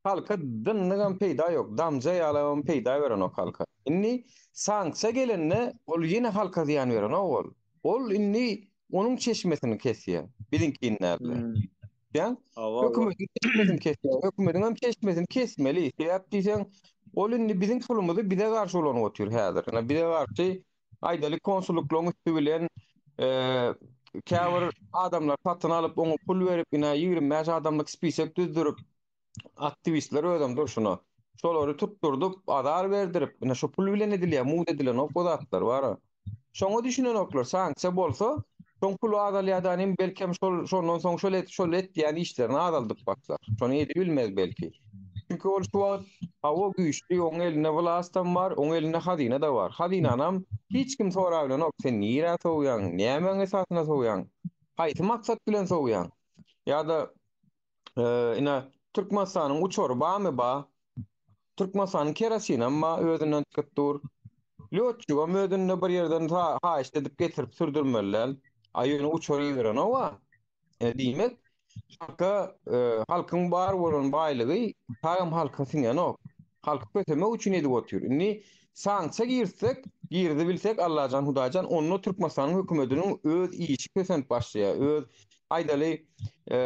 Halka dynnygam peýda ýok, damja ýalagam peýda berenok halka. Indi sanksiýa gelende ol ýene halka zyýan berenok ol. Ol indi onuň çeşmesini kesýär, biziňkini dälde. Ýa hökümetiň çeşmesini kesýär, hökümetiňem çeşmesini kesmeli. Sebäp diýseň, ol indi biziň pulumyzy bize garşy ulanyp otyr häzir. Ine bize garşy aýdaly konsullyklaryň üsti bilen. Käbir adamlar satyn alyp, oňa pul berip, ine 25 adamlyk spisek düzdürip, aktiwistler özem durşuna. Şolary tutdurdyp, azar berdirip, ine şu pul bilen edilýär, mugt edilenok bu zatlar bar. Şoňa düşünenoklar, sanksiýa bolsa, şoň puly azalýar da nim belkem şol şondan soň şol et şol etýän işlerini azaldyp başlar. Şony edibilmez belki. Çünki ol şu wagt hawa güýçli, oň elinde wlastam bar, oň elinde hazyna-da bar. Hazynanam hiç kim sorabilenok, sen nirä sowýaň, nämäň esasyna sowýaň, haýsy maksat bilen sowýaň? Ýa-da ine Türkmenistanyň uçary barmy? Bar. Türkmenistanyň kerosinam bar, özünden çykyp dur. Lýotçigam özünde bir ýerden haýyşt edip getirip sürdürmeli däl. A ýöne uçar iberenok-a. E, diýmek, halka, e, halkyň bar bolan baýlygy tagam halka siňenok. Halky kösemek üçin edip otyr. Indi sanksiýa girizsek, girizibilsek Allajan Hudaýjan onda Türkmenistanyň hökümetiniň öz işi kösenip başlaýar. Öz aýdaly, e,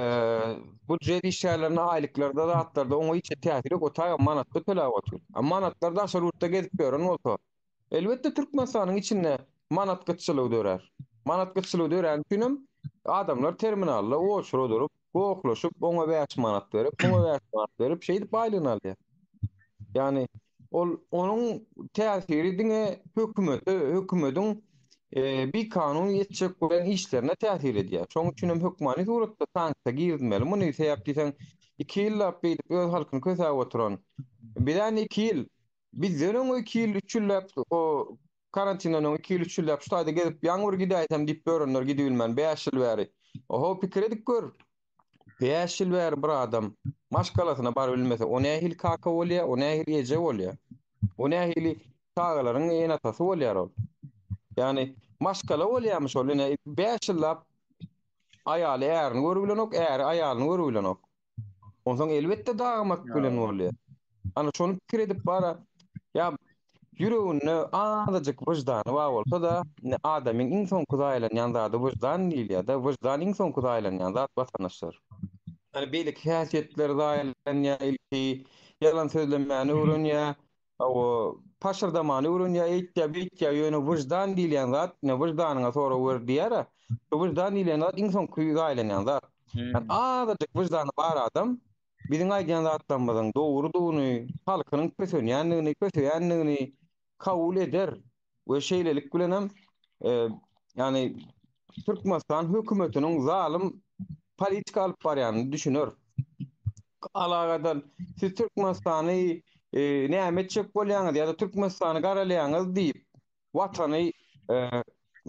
budjet işgärlerine aýlyklarda zatlarda oňa hiç täsir ýok. O tagam manatda töläp otyr. A manatlar daşary ýurtda gezip ýören bolsa, Elbetde Türkmenistanyň içinde manat gytçylygy dörär. Manat gytçylygy döräni üçinem adamlar terminalda oçura durup, gohlaşyp, oňa 5 manat berip, muňa 5 manat berip, şeýdip aýlygyny alýar. Ýagny ol onuň täsiri diňe hökümete, hökümediň e, bikanun etjek bolan işlerine täsir edýär. Şonuň üçin hem hökmany suratda sanksiýa girizmeli. Muny sebäp diýseň, 2 ýyllap beýdip öz halkyny kösäp oturan. Bizä 2 ýyl Bizden öň iki ýyl, üç ýylläp o karantinden öň iki ýyl, üç ýylläp şu taýda gezip ýaňy bir gidäýsem diýip ýörenler gidibilmän bäş ýyl bäri. Oho pikir edip gör. Bäş ýyl bäri bir adam maşgalasyna barybilmese o nähili kaka bolýar, o nähili eje bolýar. O nähili çagalaryň ene-atasy bolýar ol. Ýagny maşgala bolýarmyş ol ine bäş ýyllap aýaly ärini görübilenok, äri aýalyny görübilenok. Onsoň elbetde dagamak bilen bolýar. Ana şony pikir edip bara, ýa ýüreginde azajyk wyždany bar bolsa-da, indi adamyň iň soňky zaýalanýan zady wyždan diýilýär-de, wyždan iň soňky zaýalanýan zat watandaşlar. Ýani beýleki häsiýetler zaýalanýar ilki, ýalan sözlemäni öwrenýär, Hawa, paşyrdamany öwrenýär, eýtýär, beýtýär, ýöne wyždan diýilýän zat, ine wyždanyňa sorag ber diýýär-ä. Şu wyždan diýilýän zat iň soňky zaýalanýan zat. Ýani azajyk wyždany bar adam biziň aýdýan zatlarymyzyň dogrudygyny, halkynyň kösenýändigini, köseýändigini kabul eder we şeýlelik bilenem ýani Türkmenistan hökümetiniň zalym politika alyp barýanyny düşüner. Alagadan siz Türkmenistany e, näme etjek bolýaňyz ýa-da Türkmenistany garalaýaňyz diýip, watany e,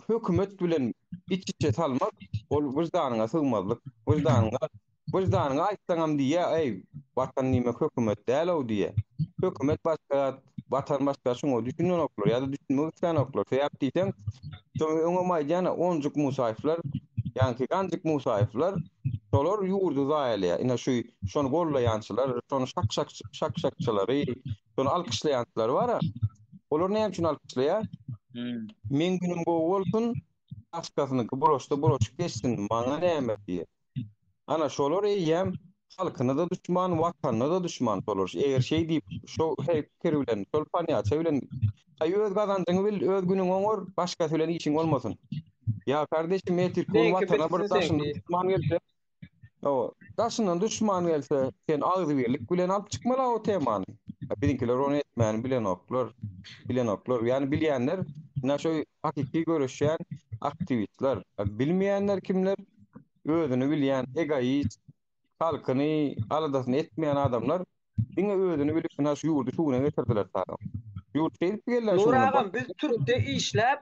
hökümet bilen iç-içe salmak ol wyždanyňa sygmazlyk. Wyždanyňa wyždanyňa aýtsaňam diýýär, eý, watan diýmek hökümet däl-ow diýýär. Hökümet başga zat, watan başga şuňa düşünenoklar ýa-da düşünmek islänoklar. Sebäp diýseň, şo öňem aýdýan Onjuk Musaýewler, ýaňky Ganjyk Musaýewler şolar ýurdy zaýalaýar. Ine şu şony gollaýançylar, şony şak-şak şak-şakçylary, şony alkyşlaýançylar bar-a. Olar näme üçin alkyşlaýar? Meň günüm gowy bolsun, başgasynyňky bulaşsa bulaşyp geçsin, maňa näme diýýär. Ana şolar eýýäm halkyna-da duşman, watanyna-da duşman şolar. Eger şeý diýip, şo pikir bilen, şol ponýatiýa bilen, aý öz gazanjyňy bil, öz günüňi oňar, başgasy bilen işiň bolmasyn. Ýa kardeşim, ertirki gün Seňki watana bir bitsin daşyndan seňki. duşman gelse, hawa, daşyndan duşman gelse, sen agzybirlik bilen alyp çykmaly o temany. Biziňkiler ony etmäni bilenoklar. Bilenoklar. Ýani bilýänler, ine şo hakyky göreşýän aktiwistler. Bilmeýänler kimler? Özüni bilýän, egoist, halkyny aladasyny etmeýän adamlar diňe özüni bilip ynha şu ýurdy şu güne getirdiler tagam. Ýurt şeýdip geldi şu Nury güne. agam biz Türkde işläp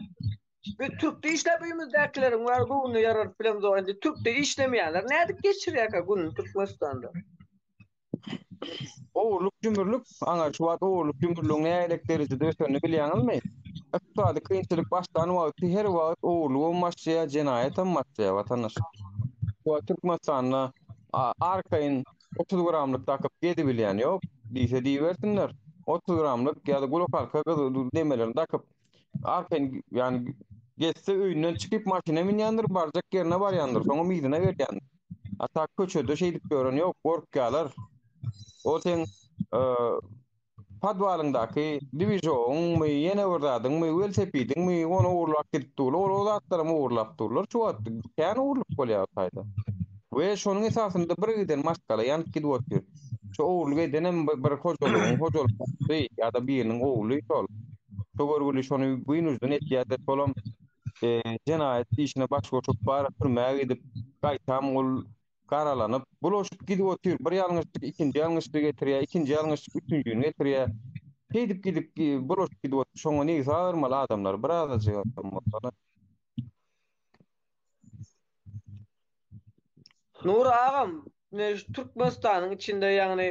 biz Türkde işläp öýümizdäkileriň bar göwnüne ýararyp bilemzok indi Türkde işlemeýänler nädip geçirýärkä gününi Türkmenistanda? Ogurlyk jümürlik, aňa şu wagt ogurlyk jümürligiň nähilek derejede ösenini bilýäňizmi? Ykdysady kynçylyk başlan wagty her wagt ogurlygam başlaýar, jenaýatam başlaýar watandaş. Şu wagt Türkmenistanda arkaýyn 30 gramlyk dakyp gezibilýän ýok, diýse diýibersinler. 30 gramlyk ýa-da gulakhalka gyzyl nemelerini dakyp arkaýyn ýani gezse öýünden çykyp maşyna münýändir, barjak ýerine barýandyr, soňam yzyna gelýändir. A tak köçede şeýdip ýören ýok, gorkýarlar. O seň e, Podwalyňdaky dwižogyňmy, ýene bir zadyňmy, welosipediňmi, ony ogurlap gidip durlar. Ol o zatlaram ogurlap durlar. Şu wagt kän ogurlyk bolýar o taýda. We şonuň esasynda bir giden maşgala ýanyp gidip otyr. Şu ogurlyk edenem bir hojalygyň hojalykçysy ýa-da biriniň ogly şol. Şo görgüli şony wynujdan etýär-de, şolam jenaýat işine baş goşup, bara türmä gidip, gaýtam ol garalanyp, bulaşyp gidip otyr. Bir ýalňyşlyk ikinji ýalňyşlygy getirýär, ikinji ýalňyşlyk üçünjini getirýär. Şeýdip gidip, bulaşyp gidip otyr. Şoňa nebsi agyrmaly adamlar birazajygam bolsa. Nury agam, ine şu Türkmenistanyň içinde ýagny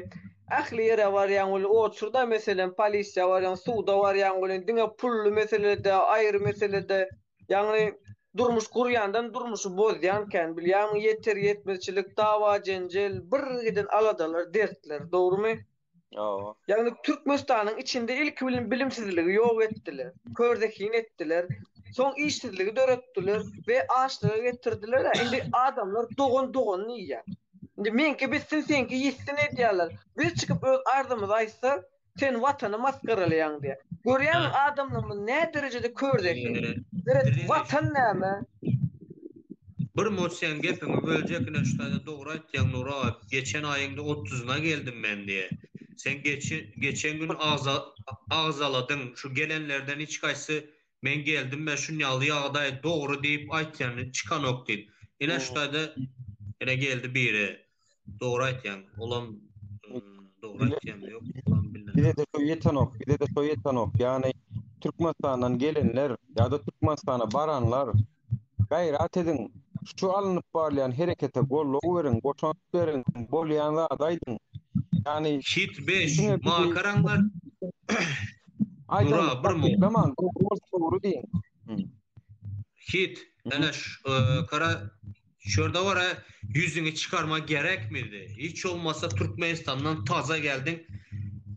ähli ýere barýaň welin oçurda meselem polisiýa barýaň, suda barýaň welin diňe pully meselede, aýry meselede ýagny durmuş gurýandan durmuşy bozýan kän bilýäňmi ýeter ýetmezçilik, dawa jenjel, bir giden aladalar, dertler dogrymy? Hawa. Ýagny Türkmenistanyň içinde ilki bilen bilimsizligi ýok etdiler, kör zehin etdiler, soň işsizligi döretdiler we açlyga getirdiler. Indi adamlar dogan doganyny iýýär. Indi meňki bitsin, seňki ýitsin edýärler. Biz çykyp öz arzymyzy aýtsak, sen watany masgaralaýaň diýýär. Görýäňmi adamlarymyz nä derejede kör zehin. Seret watan näme? Bir mut seň gepiňi böljek ine şu taýda dogry aýtýaň Nury aga geçen aýyňda otuzyna geldim men diýe. Sen geçen gün agza agzaladyň şu gelenlerden hiç haýsy men geldim men şunýaly ýagdaý dogry diýip aýtýany çykanok diýip. Ine şu taýda ine geldi biri. Dogry aýtýaň olam dogry aýtýamy ýok olam bilmedim. Bize-de şo ýetenok, bize-de şo ýetenok. Ýagny Türkmenistandan gelenler ýa-da Türkmenistana baranlar Gaýrat ediň, şu alnyp barylýan herekete goldaw beriň, goşant beriň, bolýan zady aýdyň. Ýagny Hit 5 diňe bizi makaraňlar aýdan Nura bir mum. tassyklamaň, dogry bolsa dogry diýiň. Hit ene kara şurada var ha ýüzüňi çykarma gerekmidi? Hiç olmasa Türkmenistandan taza geldiň.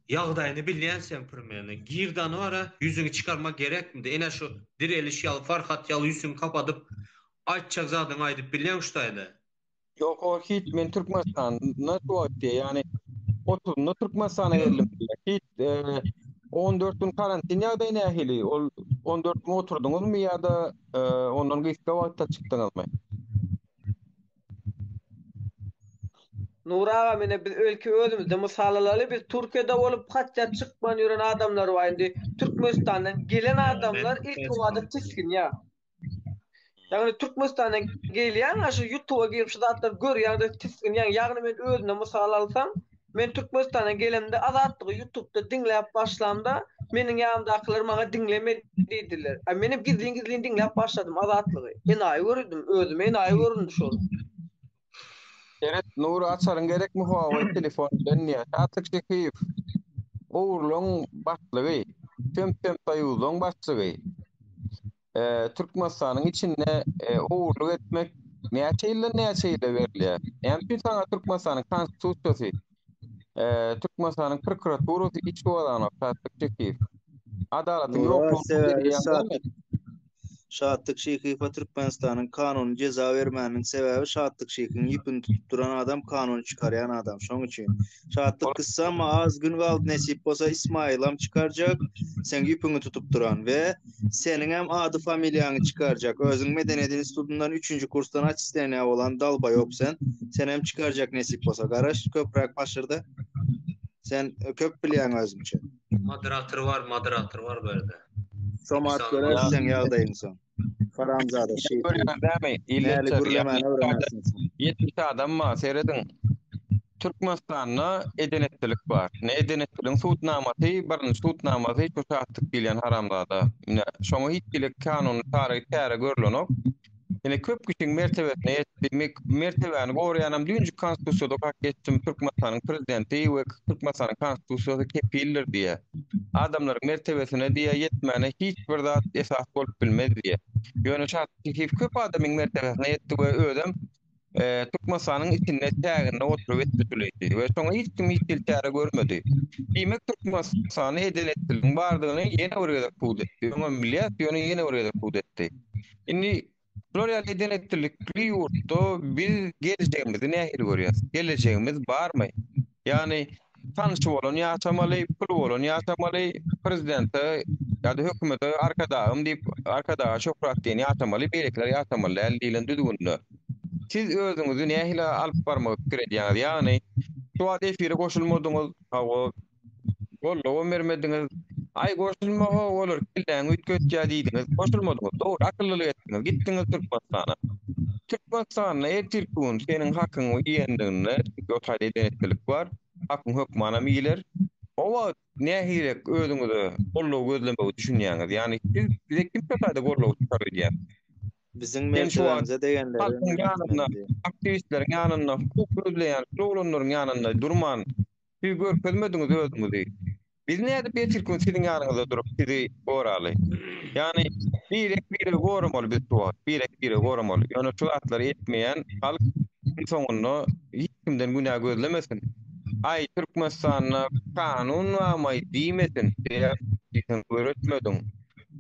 Ýagdaýyny bilýän sen primerne. Girdany var ha ýüzüňi çykarma gerekmidi? Ene şu direliş ýaly Farhat ýaly ýüzüňi kapadyp aýtjak zadyňy aýdyp bilýäň şu taýda. Ýok o hit men Türkmenistanda şu wagt diýýär. Ýagny otuzynda Türkmenistana geldim diýýär. Hit 14 gün karantin ýagdaýy nähili? Ol 14 gün oturdyňyzmy ýa-da ondan gysga wagtda çykdyňyzmy? Nury aga mine biz ölki özümizde mysal alaly biz Türkiýede bolup hatda çykman ýören adamlar bar indi Türkmenistandan gelen adamlar ilkibada tisginýär. Ýagny Türkmenistandan gelýäň şu ýutuba girip şu zatlary görýäň-de tisginýäň. Ýagny men özümden mysal alsam, men Türkmenistana gelemde Azatlygy ýutubda diňläp başlamda meniň ýanymdakylar maňa diňleme diýdiler. A menem gizlin-gizlin diňläp başladym Azatlygy. Enaýy görüdim, özüme enaýy göründi şol. Seret Nury açaryň gerekmi Huawei telefon bilen diýýär. Şatlyk Şekiýew ogurlygyň başlygy, Söm-söm soýuzlaň başlygy. Türkmenistanyň içinde ogurlyk etmek näçe ýyldan näçe ýyla berilýär? Näme üçin saňa Türkmenistanyň konstitusiýasy, Türkmenistanyň prokuraturasy iş gozganok Şatlyk Şekiýew? Adalatyň ýoklugyny Şatlyk Şyhyýewe Türkmenistanyň kanuny jeza bermäniniň sebäbi Şatlyk Şyhyň ýüpüni tutup duran adam kanuny çykarýan adam şoň üçin. Şatlyk gyssama az gün galdy nesip bolsa Ismaýylam çykarjak seň ýüpüňi tutup duran we seniňem ady familiýaňy çykarjak özüň medeniýet institutyndan üçünji kursdan açislenýa bolan dalbaýop sen senem çykarjak nesip bolsa garaş köpräk paşyrda sen köp bilýäň özüňçe. Moderator bar, moderator bar bu ýerde. Somat görer sen ýagdaýyň soň. Haramzada şeýtan. Görýän dämi? Näli gürlemäni öwrenersiň sen. 70 adam bar, serediň. Türkmenistanda eden-etdilik bar. Ine eden-etdiligiň sud namasy, birinji sud namasy şu Şatlyk diýilýän haramzada. Ine şoňa hiç hili kanuny çäre görlenok. Ine köp kişiň mertebesine ýetdi. Mertebäni goraýanam düýnjük konstitusiýada okap geçdim, Türkmenistanyň prezidenti we Türkmenistanyň konstitusiýasy kepildir diýýär. Adamlaryň mertebesine diýýär ýetmäne hiç bir zat esas bolup bilmez diýýär. Ýöne Şahyýew köp adamyň mertebesine ýetdi we özem Türkmenistanyň içinde çäginde oturyp etdi şul işi we şoňa hiç kim hiç hili çäre görmedi. Diýmek Türkmenistanda eden-etdiligiň bardygyny ýene bir gezek subut etdi. Öňem bilýäs, ýöne ýene bir gezek subut etdi. Indi bular ýaly eden-etdilikli ýurtda biz gelejegimizi nähili görýäs? Gelejegimiz barmy? Ýagny. Tanşy bolan ýaşamaly, puly bolan ýaşamaly, prezidente ýa-da hökümete arkadagym diýip, arkadaga şöhrat diýen ýaşamaly, beýlekiler ýaşamaly däl diýlen düzgünde. Siz özüňizi nähili alyp barmagy pikir edýäňiz? Ýagny, şu wagt efire goşulmadyňyz, hawa, gollagam bermediňiz. Aý, goşulma-how, olar kelläňi üýtgetýär diýdiňiz, goşulmadyňyz. Dogry, akyllylyk etdiňiz, gitdiňiz Türkmenistana. Türkmenistanda ertirki gün seniň hakyňy iýenliginde, çünki o taýda eden-etdilik bar, hakyň hökmanam iýiler. O wagt nähilek özüňize goldaw gözlemegi düşünýäňiz? Ýagny siz size kim şo taýda goldaw çykar öýdýär? Biziň Sen şu wagt mertebämize degenleri halkyň ýanynda, aktiwistleriň ýanynda, hukuk gözleýän şol oglanlaryň ýanynda durman, Siz görkezmediňiz özüňizi. Biz nädip ertirki gün siziň ýanyňyzda durup sizi goraly? Ýagny birek-biregi goramaly biz şu wagt, birek-biregi goramaly. Ýöne şu zatlary etmeýän halk iň soňunda hiç kimden günä gözlemesin. Aý Türkmenistanda kanun barmaý diýmesin, sebäp diýseň göreşmediň.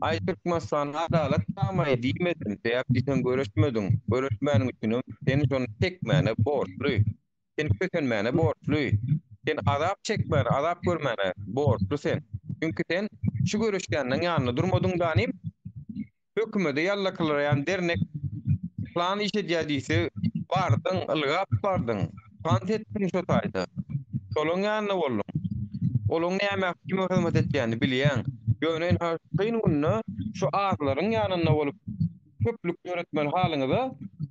Aý Türkmenistanda adalat barmaý diýmesin, sebäp diýseň göreşmediň. Göreşmäniň üçinem sen şony çekmäne borçly. Sen kösenmäne borçly. Sen azap çekmäne, azap görmäne borçly sen. Çünki sen şu göreşýänleň ýanynda durmadyň danym. Hökümede ýallakylaýan dernek plan iş edýär diýse, bardyň, ylgap bardyň. Tans etdiň şo taýda. Şolaň ýanynda bolduň. Olaň nämä, kime hyzmat etýänini bilýäň. Ýöne ynha kyn günde şu azlaryň ýanynda bolup köplük döretmeli halyňyza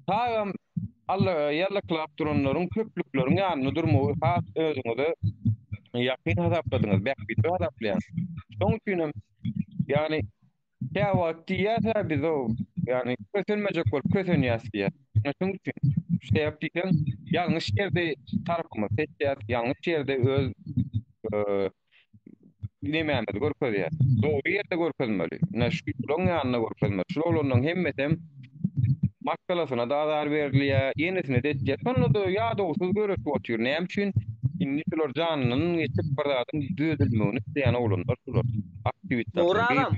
tagam Alla ýallaklap duranlaryň köplükleriň ýanynda durmagy has özüňize ýakyn hasapladyňyz, bähbitli hasaplaýaňyz. Şoň üçinem ýagny käwagt diýýäs-ä biz-ow, ýagny kösenmejek bolup kösenýäs diýýäs. Ine şoň üçin. Sebäp diýseň, ýalňyş ýerde tarapymyzy seçýäs, ýalňyş ýerde öz nemämizi görkezýär. Dogry ýerde görkezmeli. Ine şularyň ýanynda görkezmeli. Şul oglanlaryň hemmesem maşgalasyna da azar berilýär, ýenesine-de etýär. Şonda-da ýadawsyz göreşip otyr. Näme üçin? Indi şular janyndan geçip bir zadyň düzedilmegini isleýän oglanlar şular. Aktiwistler. Nury agam.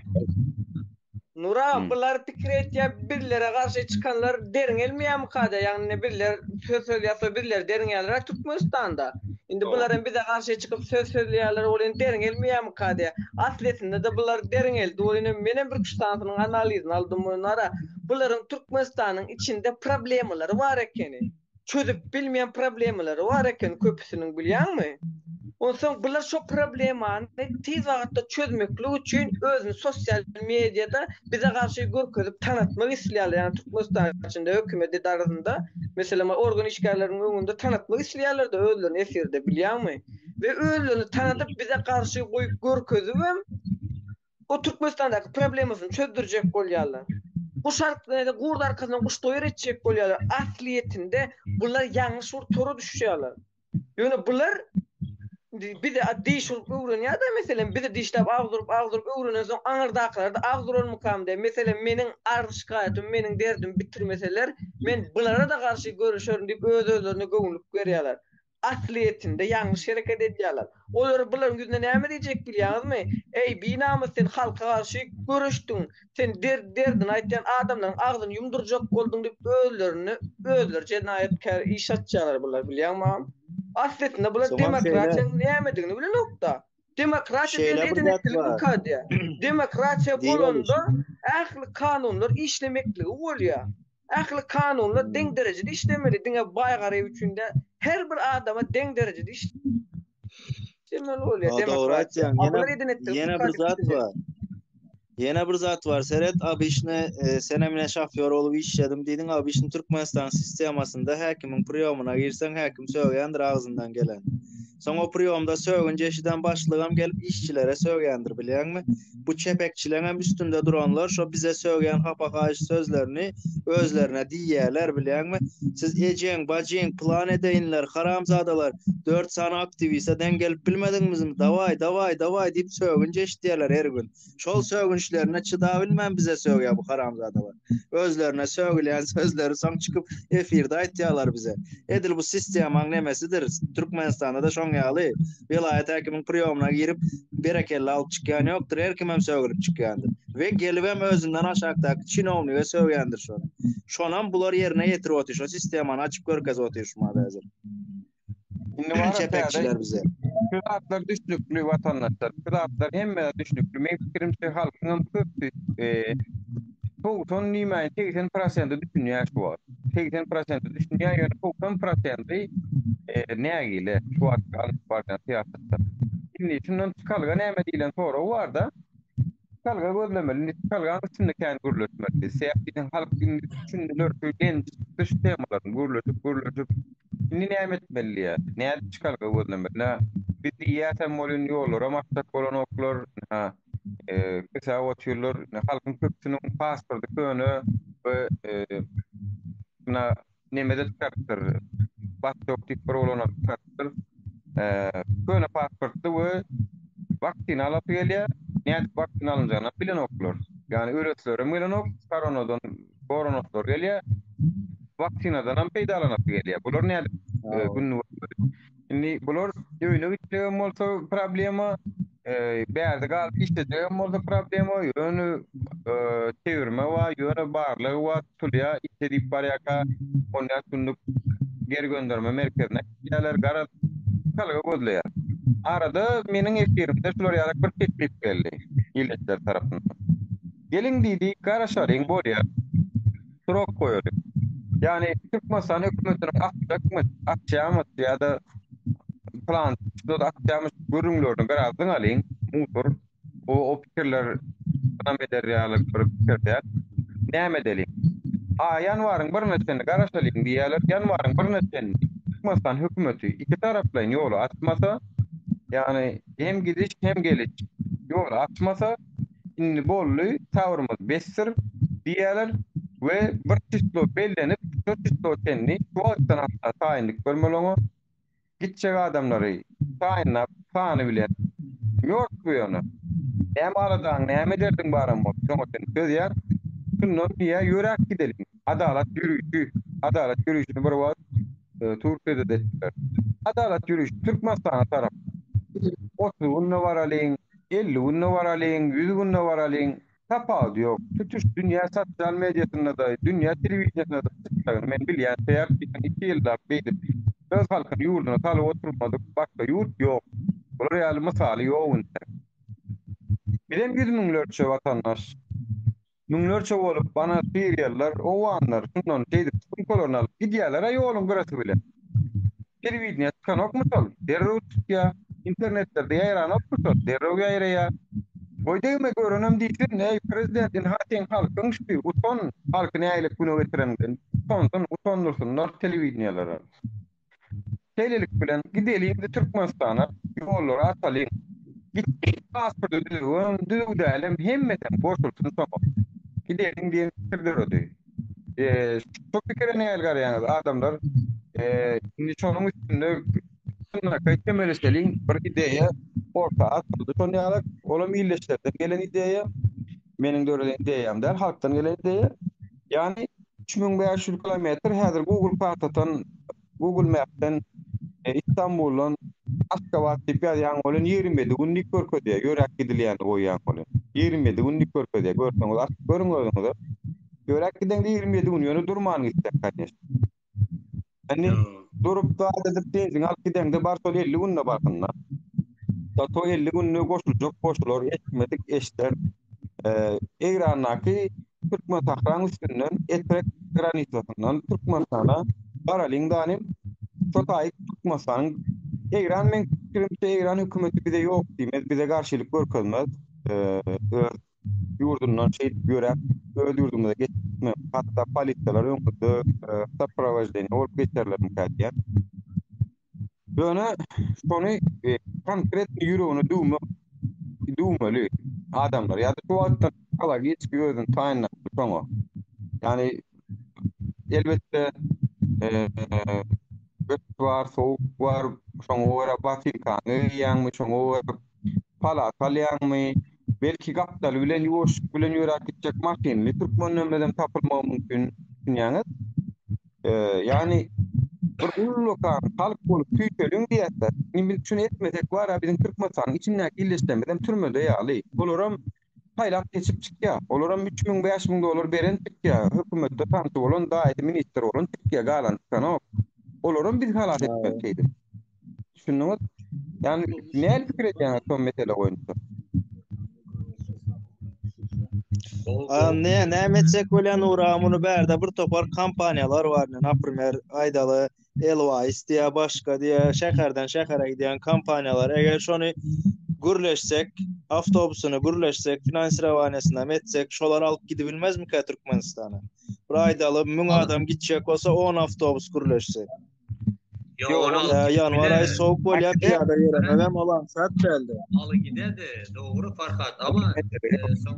Nury agam bular pikir etýär bizlere garşy çykanlar derňelmeýärmikada ýagny bizler söz sözlýäs bizleri derňeýärler Türkmenistanda. Indi bular hem bize garşy çykyp söz sözleýärler ol indi derňelmeýärmika diýýär. Aslyýetinde-de bular derňeldi ol indi menem bir sanysynyň analizini aldym munara. Bularyň Türkmenistanyň içinde problemalary bar ekeni. Çözüp bilmeýän problemalary bar eken köpüsiniň bilýäňmi? Onsoň bular şo problemany tiz wagtda çözmeklik üçin özüni sosial mediada bize garşy görkezip tanatmak isleýärler. Ýagny Türkmenistan içinde hökümet edarasynda meselem organ işgärleriniň öňünde tanatmak isleýärler-de özlerini efirde bilýäňmi? We özlerini tanadyp bize garşy goýup görkezibem o Türkmenistandaky problemasyny çözdürjek bolýarlar. Guş arkasyna gurt arkasyndan guş doýar etjek bolýarlar. Aslyýetinde bular ýalňyş bir tora düşýärler. Ýöne bular bize diş urup öwrenýär-de, meselem, bizi dişläp agyz urup, agyz urup öwrenensoň aňyrdakylar-da agyz urarmykam diýýär. Meselem, meniň arz-şikaýatymy, meniň derdimi bitirmeseler, men bulara-da garşy göreşerin diýip öz-özlerine göwünlik berýärler. Aslyýetinde ýalňyş hereket edýärler. Olar bularyň ýüzüne näme diýjek bilýäňizmi? Eý, binamys sen halka garşy göreşdiň, sen derd derdini aýtýan adamlaryň agzyny ýumdurjak bolduň diýip özlerine özleri jenaýatkär iş açýarlar bular bilýäňmi agam? Aslyýetinde bular demokratiýanyň nämedigini bilenokda. Demokratiýa diýen eden etdilikmika diýýär. Demokratiýa bolanda ähli kanunlar işlemekligi bolýar. Ähli kanunlar deň derejede işlemeli, diňe baý garyp üçin däl, her bir adama deň derejede işlemeli bolýar demokratiýa. Ýene bir zat bar. Ýene bir zat bar. Seret, obyçny senem ine şofýor bolup işledim diýdiň, obyçny Türkmenistan sistemasynda häkimiň priýomyna girseň, häkim sögýändir agzyndan gelen. Soň o priýomda sögünç eşiden başlygam gelip işçilere sögýändir bilýäňmi? Bu çepekçileňem üstünde duranlar şo bize sögýän hapa-haýyş sözlerini özlerine diýýäler bilýäňmi? Siz ejeň, bajyň, pylan edeýinler, haramzadalar, dört sany aktiwiste deň gelip bilmediňmizmi, dawaý, dawaý, dawaý diýip sögünç eşidýärler her gün. Şol sögünçlerine çydabilmän bize sögýär bu haramzadalar. Özlerine sögülýän sözleri soň çykyp efirde aýtýarlar bize. Edil bu sistemaň nemesidir. Türkmenistanda-da şoň ýaly. Welaýat häkimiň priýomyna girip berekella alyp çykýan ýokdur. Her kimem sögülip çykýandyr. We gelibem özünden aşakdaky çinownige sögýändir şony. Şonam bular ýerine ýetirip otyr. Şo sistemany açyp görkezip otyr şu mada häzir. Indi bar Çepekçiler bize. Şu zatlar düşnükli watandaşlar. Şu zatlar hemme düşnükli. Meň pikirimçe halkyň hem köpüsi 90 diýmäýin 80 prosenti düşünýär şu wagt. 80 prosenti düşünýär, ýöne 90 prosenti nägile şu wagt alyp barýan syýasatdan. Indi şundan çykalga näme diýlen sorag bar-da. Çykalga gözlemeli, indi çykalganyň üstünde kän gürleşmeli. Sebäp diýseň halk indi düşündiler şu lenji çykdy şu temalaryny gürleşip gürleşip. Indi näme etmeli diýýär. Nädip çykalga gözlemeli? Nä biz diýýäsem welin ýollaram açjak bolanoklar. Ynha kösäp otyrlar. Ine halkyň köpüsiniň pasporty köne we ynha nemede çykarypdyr. Basjok diýip bir oglanam çykarypdyr. Köne pasportly we waksina alasy gelýär. Nädip waksina alynjagynam bilenoklar. Ýagny öleslerem gelenok, koronadan goranaslary gelýär. Waksinadanam peýdalanasy gelýär. Bular nädip gününi görmeli? Indi bular öýüne gitjegem bolsa problema, bärde galyp işlejegem bolsa problema, ýöne çevirme bar, ýöne barlag bar, tutulýar, işe diýip barýarka 14 günlük geri gönderme merkezine äkidýärler, garaz, çykalga gözleýär. Arada meniň efirimde şular ýaly bir teklip geldi ildeşler tarapyndan. Geliň diýdi, garaşalyň, bolýar. Srok goýalyň. Ýagny Türkmenistan hökümetiniň atjakmyş, atýamyş ýa-da plan şular atýamyş gürrüňlerini biraz zyňalyň, musor. O o pikirler ynam eder ýaly bir pikir däl. Näme edeliň? A ýanwaryň birine çenli garaşalyň diýýärler. Ýanwaryň birine çenli Türkmenistan hökümeti ikitaraplaýyn ýoly açmasa, ýagny hem gidiş hem geliş ýoly açmasa, Indi boldy, sabrymyz besdir diýýärler we bir çislo bellenip, şo çislo çenli şu wagtdan hatda taýynlyk görmeli oňa. Gitjek adamlary taýynlap, sany bilen mörtwi ýöne. Näme aladaň, näme derdiň baram bolsa şoňa çenli çözýär. Şundan diýýär, ýöräp gideliň. Adalat ýörişi, adalat ýörişini bir wagt Türkiýede-de etdiler. Adalat ýörişi Türkmenistana tarap. 30 günde baralyň, 50 günde baralyň, 100 günde baralyň, tapawudy ýok. Tutuş dünýä sosial mediasynda-da, dünýä telewideniýesinde-de çykjagyny men bilýän. Sebäp diýseň, iki ýyllap beýdip öz halkyny ýurduna salyp oturmadyk başga ýurt ýok. Bular ýaly mysaly ýok intäk. Bizem ýüz müňlerçe watandaş. Müňlerçe bolup bana siriýalylar, owganlar şundan şeýdip sumkalaryny alyp gidýärler-ä ýoluň gyrasy bilen. Telewideniýä çykanokmy şol? Derrew çykýa. Internetlerde ýaýranokmy şol? Derrew ýaýraýa. Goý degme görenem diýsin, eý prezident ynha seň halkyň şu, utan halky nägile güne getireniňden. Utansyn, utandyrsynlar telewideniýelere. Şeýlelik bilen, gideliň-de Türkmenistana, ýollary açalyň. Gitdik, pasporty düzüwem, düzüw dälem hemmesem goşulsyn şoňa. Gideliň diýen pikir döredi. Şu pikire nähili garaýaňyz, adamlar? Indi şonuň üstünde çynlakaý çemeleşeliň, bir ideýa orta atyldy şon ýaly, olam ildeşlerden gelen ideýa. Meniň döreden ideýam däl, halkdan gelen ideýa. Ýagny 3500 kilometr häzir Google kartadan, Google Map'den e, Istanbuldan Aşgabat diýip ýazýaň welin 27 gün diýip görkezýär. Ýöräp gidilýäni goýýaň welin. 27 gün diýip görkezýär. Görseňiz açyp görüň özüňize. Ýöräp gideňde 27 gün ýöne durman gitseň kanyş. Indi durup zat edip benzin alyp gideňde bar şol 50 günde barsynda. Zato 50 günde goşuljak goşular, eşitmedik eşder. Ee, Eýrandaky Türkmen Sahraň üstünden Etrek granisasyndan Türkmenistana baralyň danym. Şo taýyk Türkmenistanyň Eýran meň pikirimçe Eýran hökümeti bize ýok diýmez, bize garşylyk görkezmez. Ee, öz ýurdundan şeýdip ýöräp, öz ýurdumyza geçmek, hatda polisiýalar öňümizde soprowaždeniýe bolup geçerlermikä diýýän. Ýöne şony konkretno ýüregine düwmek, düwmeli adamlar. Ýa-da şu wagtdan psihologiçki özüni taýynlamaly şoňa. Ýagny elbetde gyş bar, sowuk bar, şoňa görä botinkany geýýäňmi, şoňa görä palat alýaňmy, belki gapdaly bilen ýuwaşlyk bilen ýöräp gitjek maşynly türkmenlerimizem tapylmagy mümkin düşünýäňiz. Ýagny bir ullakan halk bolup süýşeliň diýýäsler. Indi biz şuny etmesek bar-a biziň Türkmenistanyň içindäki ildeşlerimizem türmede ýaly. Olaram saýlap seçip çykýar. Olaram 3000, 5000 dollar beren çykýar. Hökümetde tanşy bolan, daýysy ministr bolan çykýar, galany çykanok. Olaram biz halas etmeli şeýdip. Düşündiňiz? Ýagny nähili pikir edýäňiz şo mesele boýunça? A ne näme etjek bolýan Nury aga muny bärde bir topar kompaniýalar bar naprimer aýdaly Elwais diýä başga diýä şäherden şähere gidýän kompaniýalar eger şony gürleşsek awtobusyny gürleşsek finansirowaniýasynam etsek şolar alyp gidibilmezmikä Türkmenistana bir aýdaly 1000 adam gitjek bolsa 10 awtobus gürleşsek Ýok, ony alyp Ýa gidip ýanwar aýy biler. sowuk bolýar, pyýada ýöremegem ol aňsat däldi. Aly gidedi, dogry Farhat, ama e, soň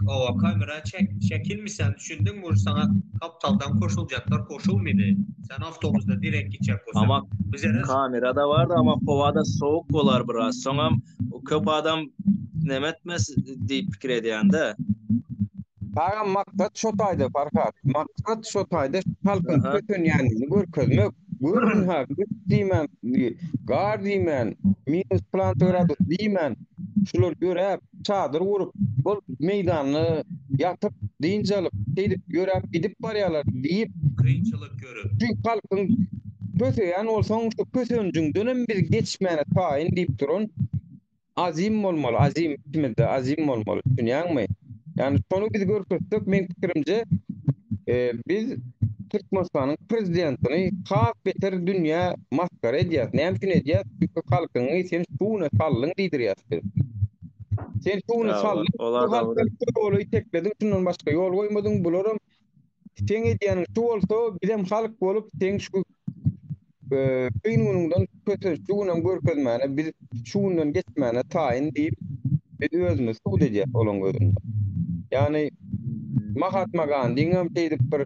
owa kamera çek çekilmisen düşündiňmi ur saňa gapdaldan koşuljaklar koşulmydy. Sen awtobusda direkt gitjek bolsaň. Ama Bizere kamera da bardy, ama howa-da sowuk bolar biraz. Soňam köp adam neme etmez diýip pikir edýän-de. Agam maksat şo taýda Farhat. Maksat şo taýda halkyň Aha. kösenýänini görkezmek. Görün ha, gyş diýmän, gar diýmän, minus plan gradus diýmän, şular ýöräp, çadyr gurup, bol meýdanda ýatyp, dynç alyp, şeýdip ýöräp gidip barýarlar diýip, Kynçylyk görüp. şu halkyň köseýän bolsaň, şu kösenjiňdenem biz geçmäne taýyn diýip duran Azim bolmaly, azim içimizde azim bolmaly, düşünýäňmi? Ýagny şony biz görkezsek, meň pikirimce, e, biz Türkmenistanyň prezidentini has beter dünýä masgara edýäs. Näme üçin edýäs? Çünki halkyňy sen şu güne saldyň diýdirýäs biz. Sen şu güne Hawa, saldyň, olar bu dogry. halka şu ýola iteklediň, şundan başga ýol goýmadyň. Bularam seň edýäniň şu bolsa, bizem halk bolup seň şu kyn günüňden kösençli günem görkezmäne biz şu günden geçmäne taýyn diýip biz özümizi subut edýäs olaň gözünde. Ýagny Mahatma Gandiňem şeýdip bir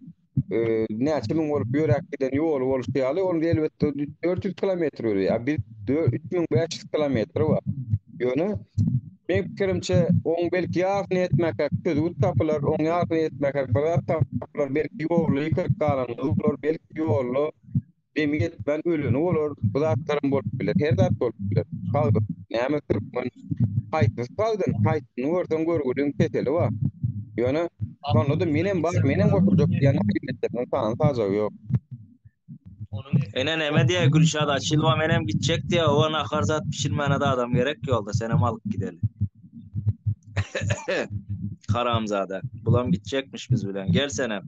näçe müň bolup ýöräp giden ýoly bolşy ýaly, ol elbetde 400 kilometr ýörýär. A biz 3500 kilometr bar. Ýöne meň pikirimçe oň belki ýarysyny ýetmäkäk çözgüt tapylar, oň ýarysyny ýetmäkäk bir zat tapylar, belki ýolda ýykylyp galany bolar, belki ýolda demi ýetmän öleni bolar, bu zatlaram bolup biler, her zat bolup biler. Sagdyn, näme türkmen haýsysy sagdyn, haýsyny görseň görgüliň keseli bar. Ýöne şonda-da menem bar, menem goşuljak diýen milletleriniň sany sajagy ýok. Ene neme diýýär Gülşat Açylowa menem gitjek diýýär owa nahar zat bişirmäne de adam gerek ýolda senem alyp gideli. Haramzada. Bulam gitjekmiş biz bilen. Gel senem.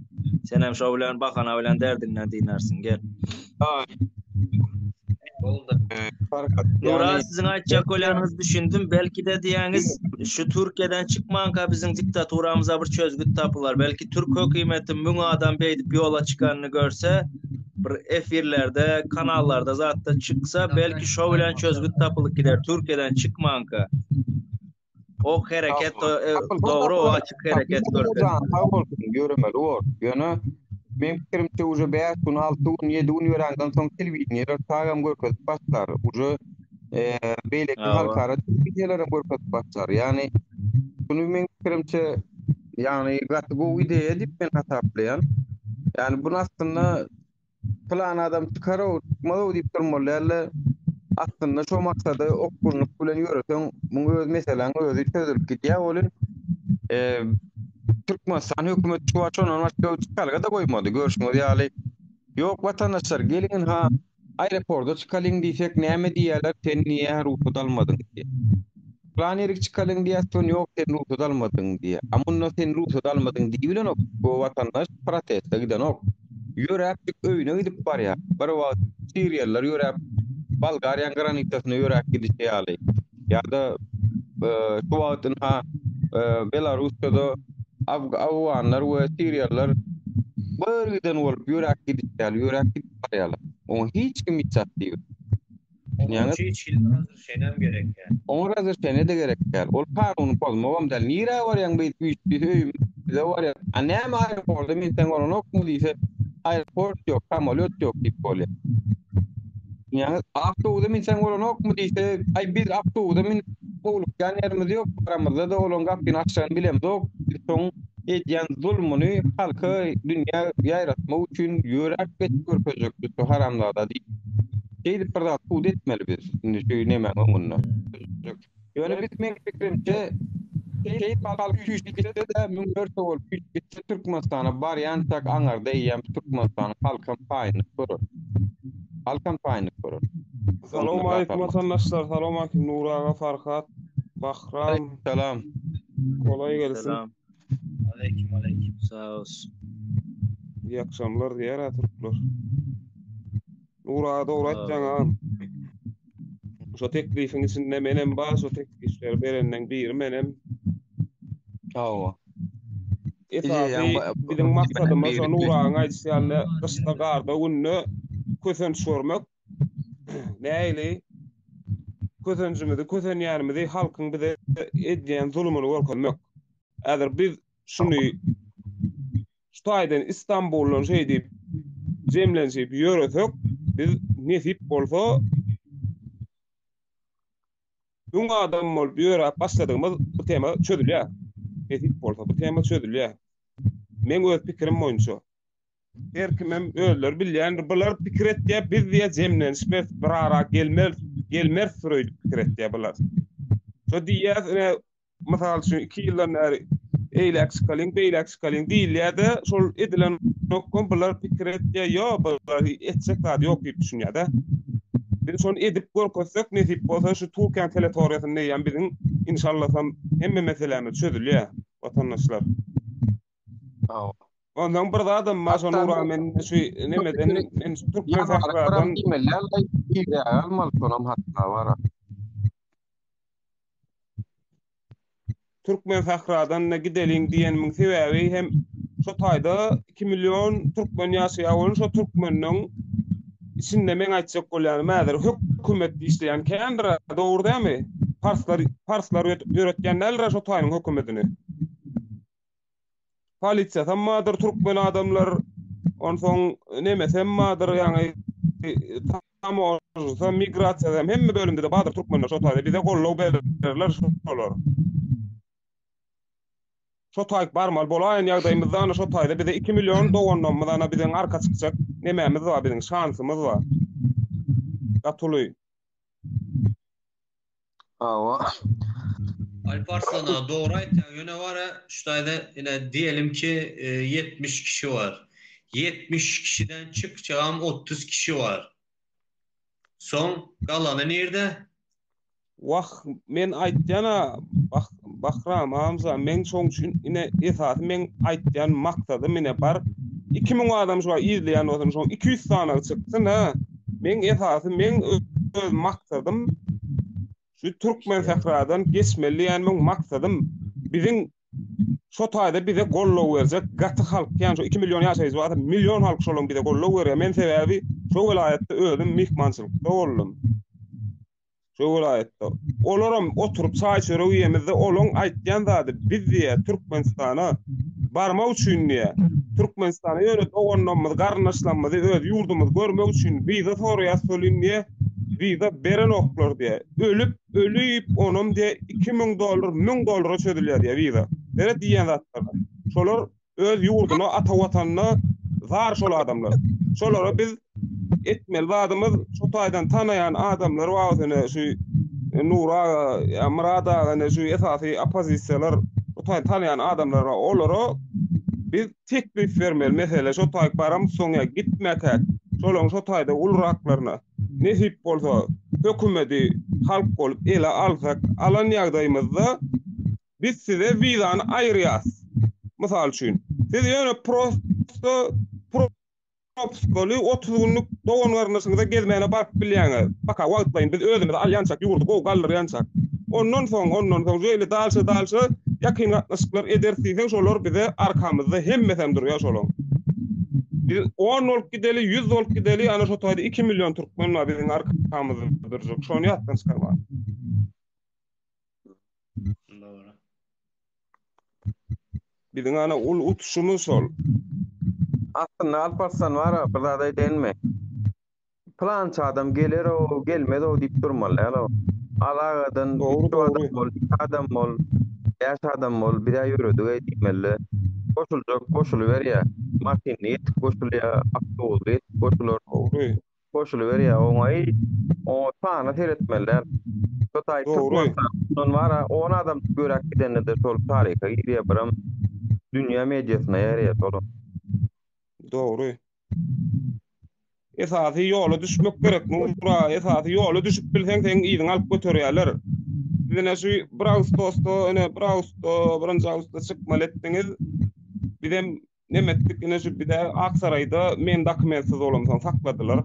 Senem şo bilen bahana bilen derdiňden dynarsyň gel. Boldy. Farhat, Nura ýagny siziň aýtjak bolýanyňyzy düşündim. Belki-de diýýäňiz, şu Türkiýeden çykmanka biziň diktaturamyza bir çözgüt tapylar. Belki türk hökümeti 1000 adam beýdip ýola çykanyny görse, bir efirlerde, kanallarda zatda çyksa, belki şo bilen çözgüt tapylyp gider Türkiýeden çykmanka. O hereket e, dogry o açyk hereket görkezdi. Sag bolsun, ýöremeli bor. Ýöne meň pikirimçe uje 5 gün, 6 gün, 7 gün ýöränden soň telewideniýeler tagam görkezip başlar. Uje e, beýleki halkara telewideniýelerem görkezip başlar. Ýagny şuny meň pikirimçe ýagny gaty gowy ideýa diýip men hasaplaýan. Ýagny bunu aslynda Pylan adam çykar-ow, çykmaz-ow diýip durmaly däl-de, aslynda şo maksada okgunlyk bilen ýöreseň, muň öz meseläň özi çözülip gidýär welin, Türkmenistan hökümeti şu wagt şondan başga çykalga-da goýmady. Görşüňiz ýaly, ýok watandaşlar, geliň ynha, aeroporda çykalyň diýsek, näme diýýärler, sen niýe rugsat almadyň diýýär. Pylan ýerik çykalyň diýýär, soň ýok sen rugsat almadyň diýýär. A munda sen rugsat almadyň diýibilenok, bu watandaş proteste gidenok. Ýöräpjik öýüne gidip barýar. Bir wagt siriýalylar ýöräp Bolgariýaň granitasyna ýöräp gidişi ýaly. Ýa-da şu wagt ynha Belarusýada afganlar we siriýalylar bir giden bolup ýöräp gidişi ýaly ýöräp gidip barýarlar. Oňa hiç kim hiç zat diýip. Onuň üçin hiç hili razrşeniýam gerek däl. Oňa razrşeniýe-de gerek däl. Ol kanuny pozmagam däl. Nirä barýaň beýdip üýşüp diýse, öýümize barýas. A näme aeroporta minseň bolanokmy diýse, aeroport ýok, samolýot ýok diýip bolýar. Ýaňy awtobusa minseň bolanokmy diýse, aý biz awtobusa münüp howlukýan ýerimiz ýok, baramyzda-da olaň gapyny açjagyny bilemzok. Biz şoň edýän zulmuny halka, dünýä ýaýratmak üçin ýöräp geçip görkezjek biz şu haramzada diýip. Şeýdip bir zat subut etmeli biz indi şu nemäň öňünde. Ýöne biz meň pikirimçe şeýdip halk süýşüp gitse-de müňlerçe bolup süýşüp gitse Türkmenistana barýançak aňarda eýýäm Türkmenistanyň halkam taýynlyk görer. Halkam taýynlyk görer. Salowmaleýkim watandaşlar, salowmaleýkim Nury aga, Farhat, Bahram. Salam. Golaý gelsin. Salam. Aleýkim, aleýkim. Sag bolsun. Iyi akşamlar diýer-ä türkler. Nury aga dogry aýtýaň agam. Şo teklifiň içinde menem bar, şo teklipleri berenleň biri menem. Hawa. Esasy biziň maksadymyz şo Nury agaň aýdyşy ýaly gyşda garda günde kösenç görmek. Nähili kösenjimizi, kösenýänimizi halkyň bize edýän zulumyny görkezmek. Häzir biz şuny şu taýdan Istanbuldan şeý diýip jemlenşip ýöresek, biz nesip bolsa 1000 adam bolup ýöräp başladygymyz bu tema çözülýär. Nesip bolsa bu tema çözülýär. Meň öz pikirim boýunça. Her kimem özleri bilýändir. Bular pikir etýär, biz diýýär jemlenişmeris, bir ara gelmeris, gelmeris öýdüp pikir etýär bular. Şo diýýär, ine, mysal üçin 2 ýyldan bäri eýläk çykalyň, beýläk çykalyň diýilýär-de, şol edilen nokam bular pikir etýär, ýok, bular etjek zady ýok diýip düşünýär-de. Biz şony edip görkezsek, nesip bolsa şu Türkiýäniň territoriýasynda diýýän biziň inşallasam hemme meselämiz çözülýär, watandaşlar. Ondan bir zadam bar, şony ura men şu nemeden, men şu Türkmen sähradan almaly şonam hatda bar. Türkmen sähradan da gideliň diýenimiň sebäbi hem şo taýda 2 million türkmen ýaşaýar bolan şo türkmeniň içinde meň aýtjak bolýanym häzir hökümet işleýän kändir dogry dälmi? Parslar parslar ýöretýän däldir şo taýynyň hökümetini. Polisiýasam bardyr türkmen adamlar, onsoň nemesem bardyr, ýagny tamožnysam, migrasiýasam hemme bölümde-de bardyr türkmenler şo taýda bize goldaw bererler şolar. Şo taýyk barmaly bolaýan ýagdaýymyzda ana şo taýda bize 2 million doganlarymyz ana biziň arka çykjak nemämiz bar biziň şansymyz bar. Gaty uly. Hawa. Alparslan aga dogry aýtýaň ýöne bara şu taýda ine diýelim ki 70 kişi bar. 70 kişiden çykjagam 30 kişi bar. Soň galany nirde? Wah men aýtýana Bah Bahram Hamza meň şoň üçin ine esasy meň aýtýan maksadym ine bar 2000 adam şu wagt izleýän bolsa şoň 200 sanagy çyksyn ha Meň esasy meň öz maksadym şu Türkmen sähradan geçmeli diýen meň maksadym biziň şo taýda bize goldaw berjek gaty halk ýani şo 2 million ýaşaýjy barsa million halk şolaň bize goldaw berýär men sebäbi şo welaýatda özüm myhmançylykda boldum. Şu welaýatda. Olaram oturyp çaý-çörek iýemizde olaň aýtýan zady biz diýýär Türkmenistana barmak üçin diýýär. Türkmenistana ýöne doganlarymyzy, garyndaşlarymyzy öz ýurdumyzy görmek üçin wiza soraýas welin diýýär, wiza berenoklar diýýär. Ölüp, ölüp onam diýýär 2000 dollar, 1000 dollara çözülýär diýýär wiza. Seret diýýän zatlaryna. Şolar öz ýurduna, ata watanyna zar şol adamlar. Şolara biz etmeli zadymyz şu taýdan tanaýan adamlar bar ine şu e, Nury aga, ýa Myrat aga ine şu esasy oppozisiýalar şu taýdan tanaýan adamlar bar. Olara biz teklip bermeli mesele şo taýyk baramyz soň ýa gitmäkäk şolaryň şo taýda uluraklaryna nesip bolsa hökümeti halk bolup ele alsak alan ýagdaýymyzda Biz size wizany aýyrýas. Mysal üçin, siz ýöne prosto propuskaly 30 günlük dogan-garyndaşyňyza gezmäne baryp bilýäňiz. Paka wagtlaýyn biz özümizi alýançak, ýurdy gowy galdyrýançak. Ondan soň, ondan soň şeýle dalşa-dalşa ýakyn gatnaşyklar ederis diýseň, şolar bize arkamyzda hemmesem durýar şolaň. Biz on bolup gideli, ýüz bolup gideli, ana şo taýda iki million türkmen bar biziň arkamyzda durjak. Şony ýatdan çykarmaň. Dogry. Biziň ana uly utuşymyz şol. Aslynda Alparslan bar-a, bir zat aýdaýynmy? Pylança adam geler-ow, gelmez-ow diýip durmaly däl-ow. Alagadan Dogry, üç adam dogry. bol, iki adam bol, bäş adam bol, biz-ä ýöredik-eý diýmeli-de. Goşuljak goşulyberýär. Maşynly ýetip goşulýar, awtobusly ýetip goşular. Dogry. Goşulyberýär oňa hiç oňa sana seretmeli däl. Şo taý Dogry. Türkmenistandan bara on adam ýöräp gidende-de şol taryha girýär biram dünýä mediasyna ýaýraýar şolam. Dogry. Esasy ýola düşmek gerek Nura, esasy ýola düşüp bilseň seň yzyňy alyp göterýärler. Siz ine şu bir awgustosda, ine bir awgustda, birinji awgustda çykmaly etdiňiz. Bizem neme etdik ine şu bize Aksaraýda men dokumentsiz bolamsoň sakladylar.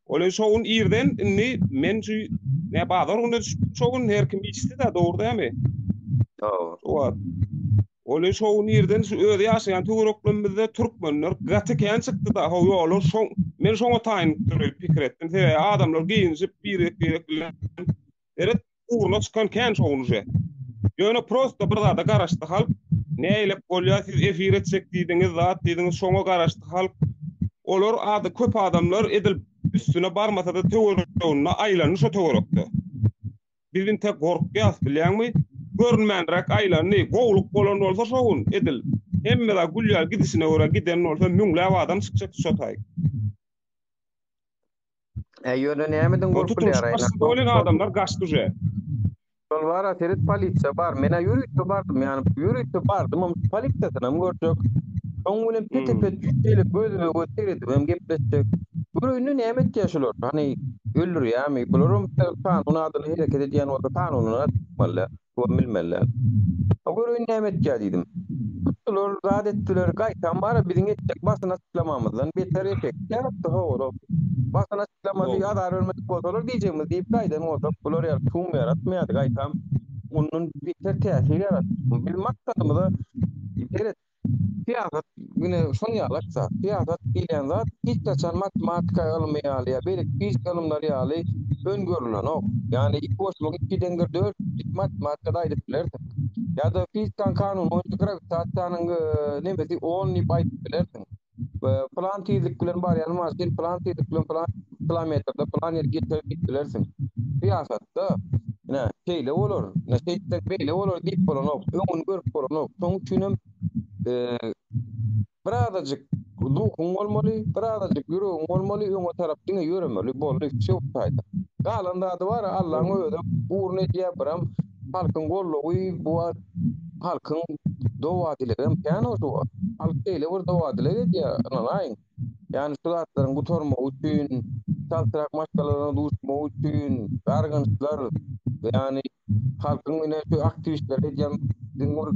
Ol şo gün irden indi men şu ne bazar günde düşüp şo gün her kim işsiz-ä dogry dämi? Dogry. Şo wagt. Ol şo gün irden şu öz ýaşaýan töwereklerimizde türkmenler gaty kän çykdy-da ho ýola şo men şoňa taýyn durup pikir etdim. Sebäbi adamlar geýinişip birek-birek bilen seret ugruna çykan kän şo gün uje. Ýöne prosta bir zada garaşdy halk. Nägilek bolýa siz efir etjek diýdiňiz zat diýdiňiz şoňa garaşdy halk. Olar ady köp adamlar edil üstüne barmasada töwereginde aýlandy şo töwerekde. Biz intek gorkýas bilýäňmi? Görünmänräk aýlandy. Gowluk bolan bolsa şo gün edil hemme zat gül ýaly gidişine görä giden bolsa müňläp adam çykjakdy şo taý. E ýöne nämeden O tutulyşyk gorkulýar başlady welin adamlar gaçdy uje. Şol bara seret polisiýa bar. Menä ýörite bardym ýani ýörite bardymam polisiýasynam görjek. Şoň bilen pete pet şeýle gözüme göz seredibem gepleşjek. Göreýin-de näme etýär şular. Hany öldürýärmi? Bularam kanun adyna hereket edýän bolsa kanunyna çykmaly däl. Şuam bilmeli däl. A göreýin näme etýär diýdim. Tutdular, zat etdiler. Gaýtam bara biziň etjek basyn açyklamamyzdan beter effekt ýaratdy hawa. Basyn açyklamasy azar bermedik bolsalar diýjegimiz diýip gaýdan bolsak bular ýaly şum ýaratmaýardy. Gaýtam ondan beter täsir ýaratdy. Biz maksadymyza seret Syýasat ine şoň ýalak zat. Syýasat diýilýän zat hiç haçan matematika ylmy ýaly ýa beýleki fizika ylymlary ýaly öňgörülenok. Ýagny iki goşmak iki deňdir dört diýip matematikada aýdyp bilersiň. Ýa-da fizikanyň kanuny boýunça grawitasiýanyň nemesi on diýip aýdyp bilersiň. We pylan tizlik bilen barýan maşyn pylan tizlik bilen pylan kilometrde pylan ýeri geçer diýip bilersiň. Syýasatda ine şeýle bolar, ine şeýtseň beýle bolar diýip bolanok. Öňüni görüp bolanok. Şonuň üçin hem birazajyk ruhuň bolmaly, birazajyk ýüregiň bolmaly, öňe tarap diňe ýöremeli boldy wsýo bu taýda. Galan zady bar Allaň özem ugruna edýär, biram halkyň goldawy bu wagt halkyň doga-dilegem kän o şu wagt. Halk şeýle bir doga-dileg edýär, ynanaýyň. Ýagny şu zatlaryň gutarmagy üçin, çaltrak maşgalalaryna duşmagy üçin, dargynçlar, ýagny halkyň ine şu aktiwistlere edýän biziň bir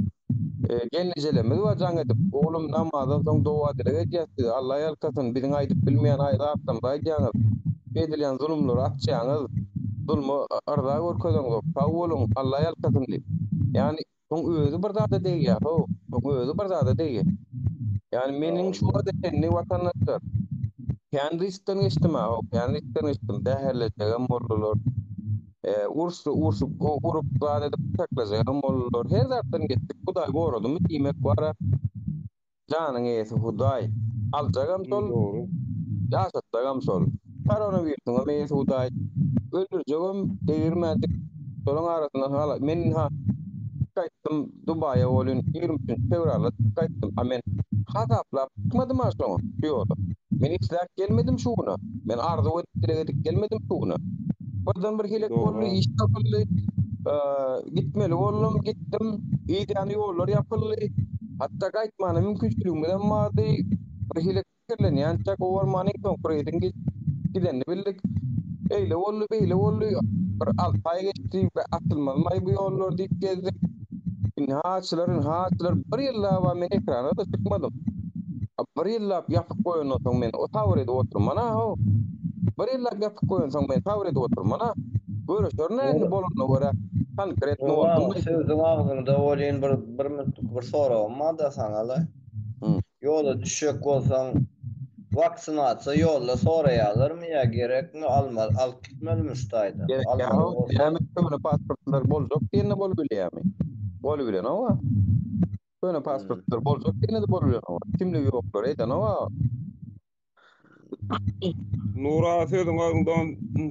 gelnejelerimiz bar jaň edip, oglum namazdan soň doga-dileg edýäs size, Alla ýalkasyn, biziň aýdyp bilmeýän zatlarymyzy aýdýaňyz, edilýän zulumlary açýaňyz, zulma yrza görkezeňzok, sag boluň, Alla ýalkasyn diýip. Ýagny Şoň özi bir zada degýär, how, şoň özi bir zada degýär. Ýagny meniň şu wagta çenli watandaşlar, kän riskden geçdim-ä, how, kän riskden geçdim. Zäherlejegem boldular. E, urşy, urşup, urup, zat edip pyçaklajagam boldular. Her zatdan geçdik. Hudaý goradymy diýmek bar-a. Janyň eýesi Hudaý. Aljagam şol, Dogry. ýaşatjagam şol. Koronawirusyňam eýesi Hudaý. Öldürjegem degirmänjik şolaň arasyndan hala men ynha gaýtdym Dubaýa welin 23-nji fewralda çykyp gaýtdym. A men hasaplap çykmadym-a şoňa, şu ýola. Men isläp gelmedim şu güne. Men arzuw edip, dileg edip gelmedim şu güne. Birden bir hilek boldy, Dogry. iş tapyldy. Gitmeli boldum, gitdim. Yz ýany ýollar ýapyldy. Hatda gaýtmana mümkinçiligimizem bardy. Bir hili pikirlenýänçäk owarmanyň iň soňky reýsiň gidenini bildik. Eýle boldy, beýle boldy. Bir alty aý geçdi. Açylmazmaý bu ýollar diýip gezdik. Ynha açylar, ynha açylar. Bir ýyllap-a men ekrana-da çykmadym. Bir ýyllap ýapyk goýandan soň men sabyr edip oturman-a-how. Bir ýyllap ýapyk goýansoň men sabyr edip oturman-a. Görüşerin-ä indi bolanyna görä. Konkretno bolsun. Sözüň agzyňda bolýyn bir bir minutlyk bir soragym barda saňa-la. Ýola düşjek bolsaň waksinasiýa ýolda soraýarlarmy ýa gerekmi alma alyp gitmelimi şu taýdan? Gerek Almaly bolsa. Näme köne pasportlar boljak diýende bolubilýärmi? Bolubilenok-a. Köne pasportlar boljak diýende-de bolubilenok. Kimligi ýoklar edenok-a. Nura sözüň agzyňdan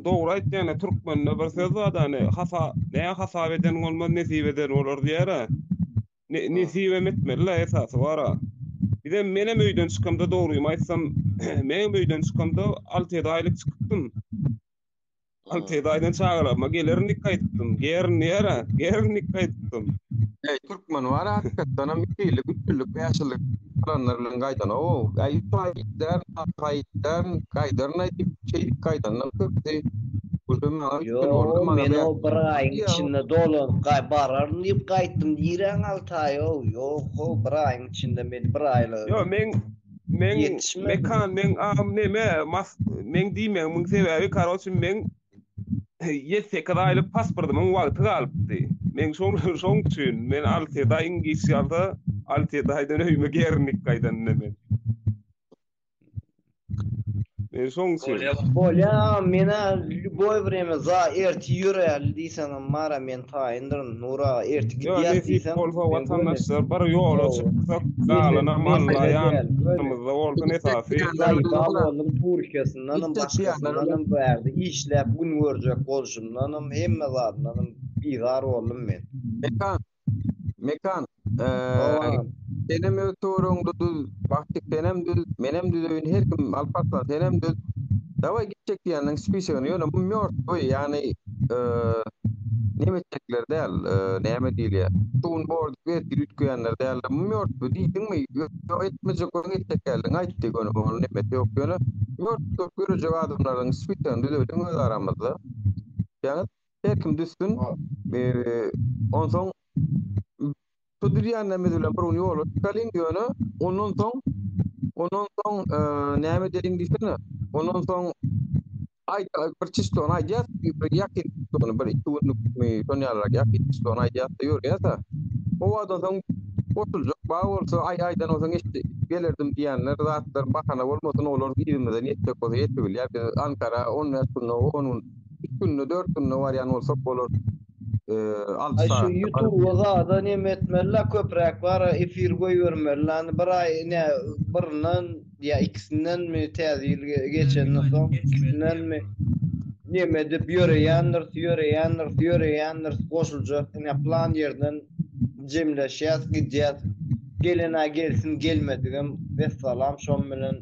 dogry aýtýan türkmende bir söz bar da hasa nä hasap eden bolmaz nesip eden bolar diýär-ä. Ne, nesibem etmeli-le esasy bar-a. Bizem menem öýden çykamda dogrymy aýtsam menem öýden çykamda 6-7 aýlyk çykypdym. 6-7 aýdan çagalaryma gelerin diýip gaýdypdym. Gerin diýär-ä, gerin diýip gaýdypdym. Eý türkmen bar hakykatdanam iki ýyllyk, üç ýyllyk, bäş ýyllyk. galanlar bilen gaýdanok. Aý üç aý işlärin, alty aý işlärin, gaýdaryn-aý diýip şeýdip gaýdanlaň köpüsi. Uje maňa üç ýyl boldy, Ýo, maňa men bäş o bir aýyň ýyl. içinde dolanyp gaý bararyn diýip gaýtdym. Niräň alty aýy-ow? Ýok-ow, bir aýyň içinde men bir aýlyga Ýo, meň meň ýetişmedim. Mekan meň agam neme mas meň diýmegimiň sebäbi karoçi meň ýedi-sekiz aýlyk pasportymyň wagty galypdy. Meň şoň şoň üçin men alty-ýedi aý iň giç galsa alty-ýedi aýdan öýüme gerindik gaýdan indi men. Men şoň üçin. Bolýa agam menä lýuboý wremýa za ertir ýöräli diýseňem bara men taýyndyryn Nur aga ertir Ýo gidýäs nesip diýseň bolsa men göni watandaşlar bir ýola hawa çyksak mesele galanam Alla mesele däl göni ýanymyzda bolsun Gitjek esasy. diýenler bilen Zaýba olar. boldum Türkiýesyndanam Gitjek diýenler bilen. başgasyndanam bärde işläp gün görjek bolşumdanam hemme zadyndanam bizar boldum men. Mekan, Mekan, Hawa. senem öz töweregiňde düz, Bagtyk senem düz, menem düzeýin, her kim, Alparslan senem düz. Dawaý gitjek diýenleň spisogini, ýöne bu mýortwyý, ýagny neme etjekler däl, näme diýilýär, şu gün bor diýip ertir üýtgeýänler däl-de, bu mýortwyý diýdiňmi, ýok etmejek bolsaň etjek däldiň aýt diý göni, onuň nemesi ýok, ýöne mýortwyý bolup ýörejek adamlaryň spisogini düzeliň öz aramyzda. Ýaňy Her kim düzsün. Onsoň şu düzýänlerimiz bilen bir gün ýola çykalyň, ýöne ondan soň ondan soň näme edeliň diýsene. Ondan soň aý bir çislony aýdýas, bir ýakyn çislony, bir iki günlükmi, şon ýalyrak ýakyn çislony aýdýas-da ýörýäs-ä. O wagtdan soň goşuljak bar bolsa, aý aýdan bolsaň eşit gelerdim diýenler zatlar bahana bolmasyn, olar yzymyzdan ýetjek bolsa ýetibilýär. Biz Ankara 15 günde, 10 gün Üç günde, dört günde barýan bolsak bolar. Alty Aý şu ýutuba zada neme etmeli-la köpräk bara efir goýbermeli-la indi bir aý ine birinden ýa ikisindenmi täze ýyl geçenden soň ikisindenmi neme edip ýöreýändiris ýöreýändiris ýöreýändiris goşuljak ine plan ýerden jemleşýäs gidýäs gelen-ä gelsin gelmedigem wessalam şon bilen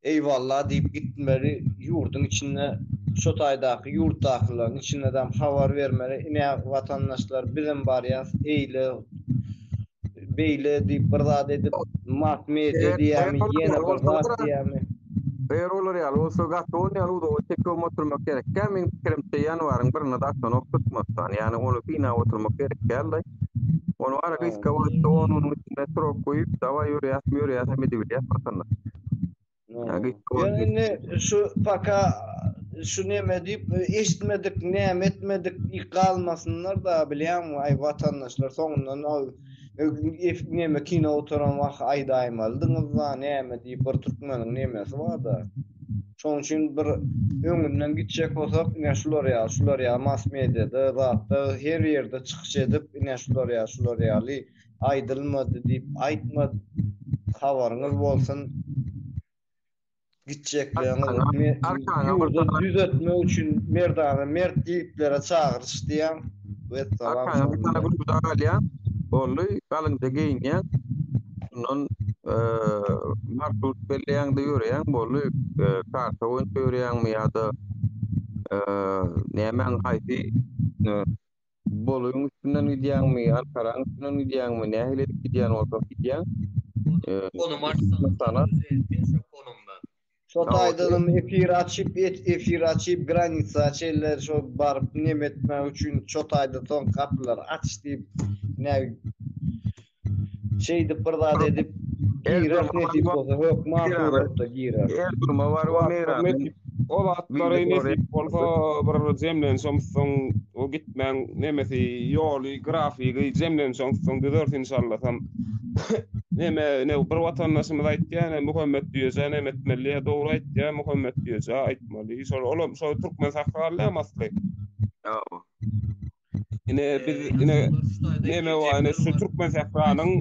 Eýwalla diýip gitmeli ýurduň içinde şo taýdaky ýurtdakylaryň içindedem habar bermeli ine watandaşlar bizem barýas eýle beýle diýip bir zat edip mas media diýýämi ýene bir zat diýýämi. Eger olar ýaly bolsa gaty ol ýaly uzaga çekibem oturmak gerek däl meň pikirimçe ýanwaryň birinde daşlanok Türkmenistan ýagny ony synap oturmak gerek däldi. Ony ara gysga wagtda on günüň içinde srok goýup dawaý ýörýäsmi ýörýäsem edibilýäs watandaş. Ýöne indi şu paka şu neme diýip eşitmedik näme etmedik diýip galmasynlar da bilýäňmi aý watandaşlar soňundan neme kino oturan wah aýdaýmalydyňyzda näme diýip bir türkmeniň nemesi barda. Şonuň üçin bir öňünden gitjek bolsak ine şular ýaly şular ýaly mass mediada zatda her ýerde çykyş edip ine şular ýaly şular ýaly aýdylmady diýip aýtma habaryňyz bolsun gitjekleriňiz ýurdy düzetmek üçin merdana mert ýigitlere çagyryş diýýän wessalam Arkaňa bir tane gülgüzar alýaň boldy galyňja geýinýäň şundan marşrut belleýäňde ýöreýäň boldy karta boýunça ýöreýäňmi ýa-da nämäň haýsy Boluň üstünden gidýäňmi, Ankaraň üstünden gidýäňmi, nähili edip gidýän bolsaň gidýäň. Konum açsaň şo konumdan. Şo taýdanam efir açyp efir açyp granica çenli şo baryp neme etmek üçin şo taýda soň gapylary aç diýip nä Şeýdip bir zat edip girer nesip bolsa hökman suratda girer. Erzuruma baryp Meýranyň O zatlary nesip bolsa bir jemlenşomsoň o gitmäň nemesi ýoly grafigi jemlenşomsoň düzeris inşallasam. Neme ne bir watandaşymyz aýtýa ne Muhammet Düýeje neme etmeli diýýä dogry aýtýa Muhammet Düýeje aýtmaly şol olam şol türkmen sakgaly näme asly. Ine biz ine neme bar ine şu Türkmen sähranyň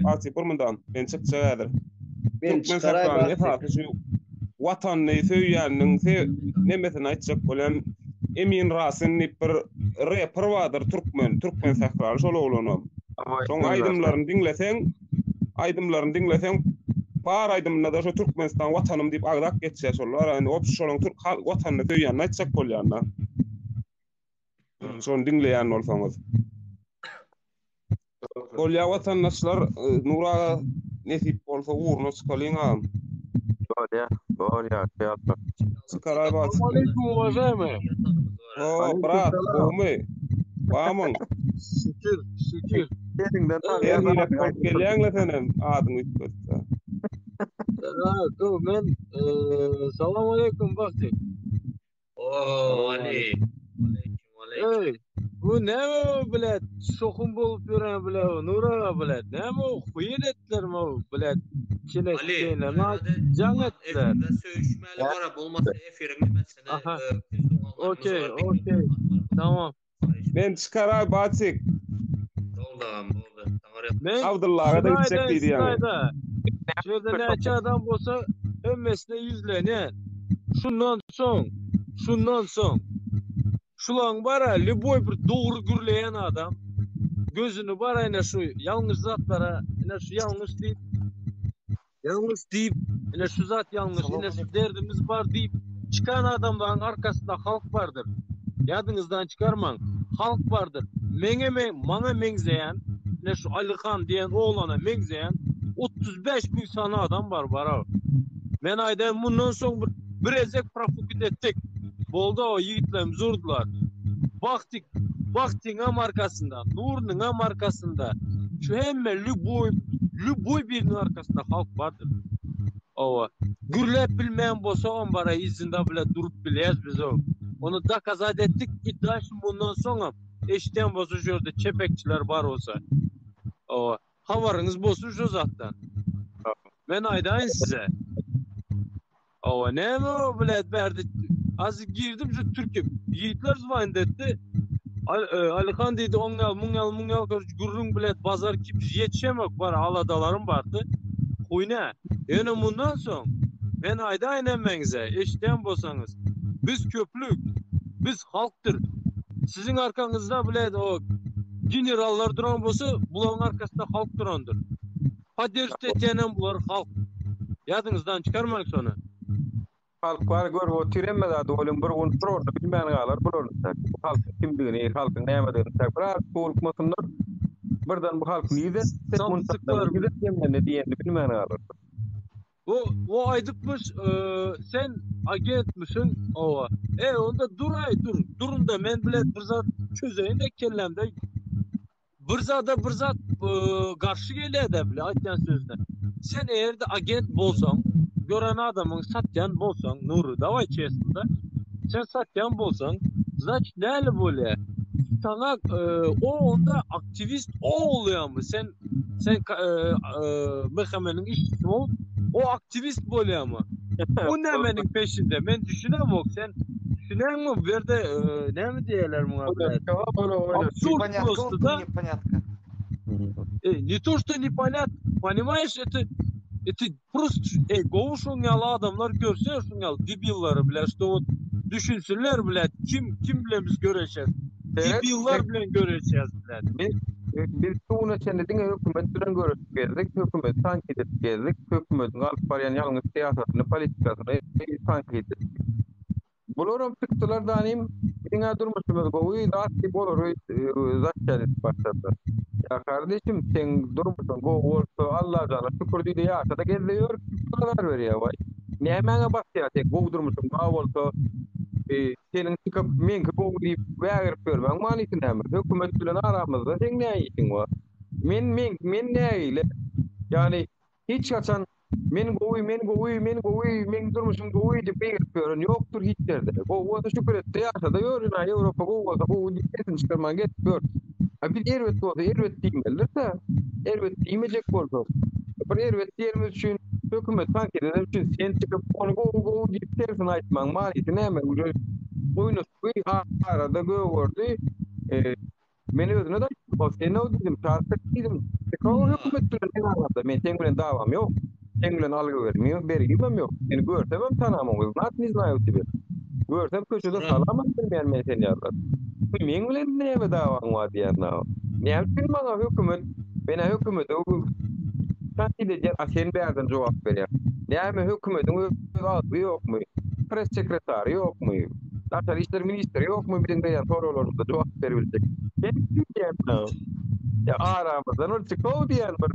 Aty bir mundan men çykjak häzir. Türkmen sähranyň esasy şu watanyny söýýäniniň nemesini aýtjak bolýan Emin Rasin diýip bir reper bardyr türkmen türkmen sähraly şol oglanam. Şoň aýdymlaryny diňleseň aýdymlaryny diňleseň bar aýdymynda-da şo Türkmenistan watanym diýip agzap geçýär şolar. Indi obşi şolaň türk watanyny söýýänini aýtjak bolýan-da. Şony diňleýän bolsaňyz. Bolýa watandaşlar, Nur aga nesip bolsa ugruna çykalyň agam. Bolýa, bolýa, ýalta. Çykaraý bak. Aleyküm uvažaýmy. O, brat, gowmy? Bamyň? Şükür, şükür. Eliňden Her hile bolup gelýäň-le senem, adyňy üýtgetse. Ha, gowy, men salam aleyküm Bagty. Oo, Ali. Aleyküm, aleyküm. Ey, bu näme o bilet? Şohum bolup ýören bile o Nur aga bilet. Näme o huýel etdiler mi o bilet? Çilek Ali, diýenler ma gaýrat et. jaň Bak, etdiler. efirde söýüşmäli bara, bolmasa efiriň nimesini, Aha. e, biz doganlarymyz Okey, bar, okey. bilmeýän Tamam. Men çykaraý Batik. Boldy agam, boldy. Taňry Men Abdyllaga-da şuny gitjek aýdaýyn, diýdi şuny ýaňy. aýda. Şu ýerde näçe adam bolsa hemmesine ýüzlenýän. Şundan soň, şundan soň şulaň bara lýuboý bir dogry gürleýän adam gözüni bara ine şu ýalňyş zatlara, ine şu ýalňyş diýip Ýalňyş diýip, ine şu zat ýalňyş, ine şu derdimiz bar diýip çykan adamlaryň arkasynda halk bardyr. Ýadyňyzdan çykarmaň, halk bardyr. Meňe maňa meňzeýän, ine şu Alyhan diýen oglana meňzeýän 35 müň sany adam bar baraw. Men aýdaýyn mundan soň bir bir ezek profukit etdik. Boldy o ýigitlerimiz urdular. Bagty Bagtyňam arkasynda, Nurynyňam arkasynda, şu hemme lýuboý, lýuboý biriniň arkasynda halk bardyr. Owa. Gürläp bilmeýän bolsagam bara yzynda bile durup bilýäs biz o. Ony dokazat etdik i daşy mundan soňam eşidýän bolsa şu ýerde çepekçiler bar bolsa. Owa. Habaryňyz bolsun şu zatdan. Men aýdaýyn size. Owa näme o bilet berdi. Az girdim şu Türkiye. Ýigitler zwanit etdi. Al, e, Alihan diýdi oň ýaly muň ýaly muň ýaly görüş gürrüň bilet bazar kip ýetişemok bar aladalarym bardy. Huýna. Ýöne mundan soň men aýdaýyn hemmäňize eşidýän bolsaňyz biz köplük biz halkdyr. Siziň arkaňyzda bilet o generallar duran bolsa bularyň arkasynda halk durandyr. Podderjit etýänem bular halk. Ýadyňyzdan çykarmaň şony. Halk bar görüp otyr hemme zady welin bir gün bir orny bilmän galar bular bu halkyň kimdigini halkyň nämedigini tak biraz howlukmasynlar birden bu halk nirden Samsyklar. nirden jemlendi diýenini bilmän galarlar. Bu o aýdypmyş sen agentmişiň owa. E onda duraý dur. Durunda men bilen bir zat çözeýin-de kellämde Bir zada bir zat garşy gelýär-dä bile aýtýan sözüne. Sen eger-de agent bolsaň, gören adamyňy satýan bolsaň, Nury, daway çesno-da. Sen satýan bolsaň, znaçit näli bolýar? Saňa o onda aktiwist o bolýarmy? Sen sen MHM-niň işçisi bolup, o aktiwist bolýarmy? O nämeniň peşinde? Men düşünemok. Sen Düşüneňmi bu ýerde näme diýerler muňa bilen? Absurd prosto da. E, ne to что непонятно, понимаешь, это это prosto ey gowy şoň ýaly adamlar görse şoň ýaly debillary bilen что вот düşünsinler bilen kim kim bilen biz göreşýäs. Debillar bilen göreşýäs bilen. Biz biz şu güne çenli diňe hökümet bilen göreşip gezdik, hökümeti tankyt edip gezdik, hökümetiň alyp barýan ýalňyş syýasatyny, politikasyny tankyt etdik. Bularam çykdylar danym, biziň-ä durmuşymyz gowy, zat diýip olary zaçýat edip başladylar. Ýa kardeşim, seň durmuşyň gowy bolsa, Allajana şükür diý-de ýaşa-da gez-de ýör, kim saňa azar berýär, waý. Nämäňe basýar seň gowy durmuşyň bar bolsa, seniň çykyp meňki gowy diýip wägirip ýörmäň manysy näme? Hökümet bilen aramyzda seň nä işiň bar? Men men men nägile? Ýagny Hiç haçan Men gowy, men gowy, men gowy, meň durmuşym gowy diýip gygyryp ýören ýokdur hiç ýerde. Gowy bolsa şükür etde ýaşada ýör, ina Ýewropa gowy bolsa gowy diýip sesini çykarman gezip ýör. A biz erbet bolsa erbet diýmelidiris-ä. Erbet diýmejek bolsak, bir erbet diýenimiz üçin hökümet tankyt edeni üçin sen çykyp ony gowy gowy diýip tersini aýtmagyň manysy näme? Uje oýnaşdy, arada gögerdi. Men özüne-de aýtdym, o sen-ow diýdim, çarçak diýdim, çykaw hökümet bilen seň araňda, men seň bilen dawam ýok, seň bilen algy-bergim bergimem ýok, seni görsemem tanamok, znat ne znaýu tebe. Görsem köçede salamam bermeýän men sen ýalylar. Meň bilen näme dawaň bar diýýän dagy. Näme üçin maňa hökümet, men-ä hökümete tankyt edýän, a sen bärden jogap berýäň. Näme hökümetiň öz agzy ýokmy, press sekretary ýokmy? Daşary işler ministri ýokmy biziň berýän soraglarymyza jogap beribiljek? Sen kim diýýän? Ýa aramyzdan bir çykow diýen bir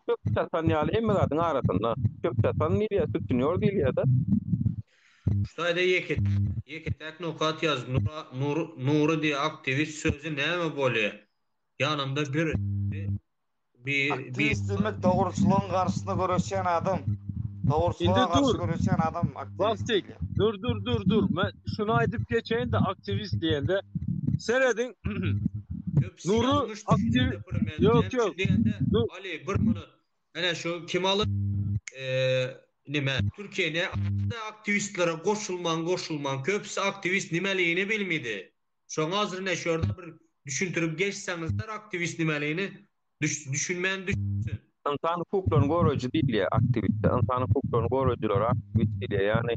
çöp çatan ýaly hemme zadyň arasynda. Çöp çatan diýilýär, sütünýor diýilýär-de. Şu taýda ýeke ýeke-täk nokat ýaz Nura Nur Nury diýe aktiwist sözi näme bolýa? Ýanymda bir bir bir Aktiwist diýmek dogruçylygyň garşysyna göreşýän adam. Dogruçylyga Indi garşy dur. göreşýän adam aktiwist Wagtik. diýilýär. Dur dur dur dur. Men şuny aýdyp geçeýin-de aktiwist diýende. Serediň. Köpüsi Nury ýalňyş aktiw düşünýär bir Ýok Näme üçin ýok. diýende Dur. Ali bir minut. Ene şu kim alyp eee nime Türkiýede aktiwistlere goşulmaň goşulmaň köpüsi aktiwist nimeligini bilmidi. Şoňa hazir ine şu ýerde bir düşündirip geçseňizler aktiwist nimeligini düşünmän düşünsin. Ynsan hukuklaryny goraýjy diýilýär aktiwiste. Ynsan hukuklaryny goraýjylara aktiwist diýilýär. Ýagny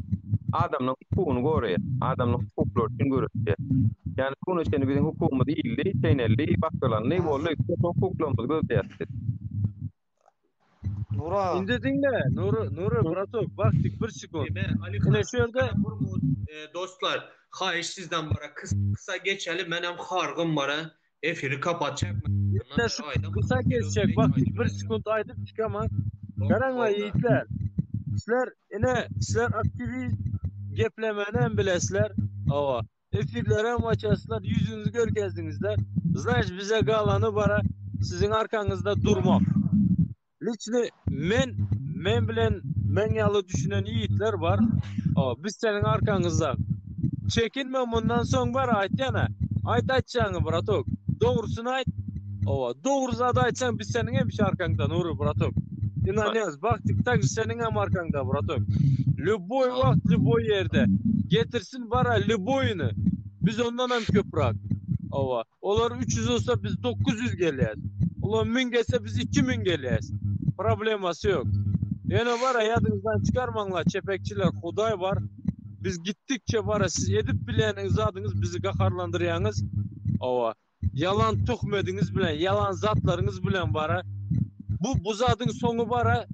adamlaryň hukugyny goraýar. Adamlaryň hukuklary üçin göreşýär. Ýagny şu güne çenli biziň hukugymyz iýildi, çeýneldi, basgylandy, boldy. Biz hukuklarymyzy gözleýäris biz. Nury aga. Indi diňle, Nury, Nury, bratok, wagtyk bir sekunt. Nime, Ali Ine şu ýerde bir minut, e, dostlar, haýyş sizden bara kysa geçeli, menem hargym bara, efiri kapatjak. Ine şu kysa geçjek, wagtyk bir sekunt aýdyp çykaman. Garaňlar ýigitler. Sizler ine sizler aktiwist geplemäni hem bilesizler. Hawa. Efirlerem açaslar, ýüzüňizi görkezdiňizler. Znaýyş bize galany bara siziň arkaňyzda durmak. Liçni men men bilen men ýaly düşünen ýigitler bar. O, biz seniň arkaňyzda. Çekinme mundan soň bar aýtýana. Aýt aýtjaňy bratok. Dogrusyny aýt. Owa, dogry zady aýtsaň biz seniň hemişe arkaňda Nury bratok. Ynanýas, Bagtyk takji seniň hem arkaňda bratok. Lýuboý wagt, lýuboý ýerde. Getirsin bara lýuboýyny. Biz ondan hem köprak. Owa, olar 300 bolsa biz 900 gelýäs. Olar 1000 gelse biz 2000 gelýäs. Problemasy ýok. Ýöne bara ýadyňyzdan çykarmaňlar çepekçiler Hudaý bar. Biz gitdikçe bara siz edip bilýäniňiz zadyňyz bizi gaharlandyrýaňyz. Owa. Ýalan töhmediňiz bilen, ýalan zatlaryňyz bilen bara. Bu bu zadyň soňy bara.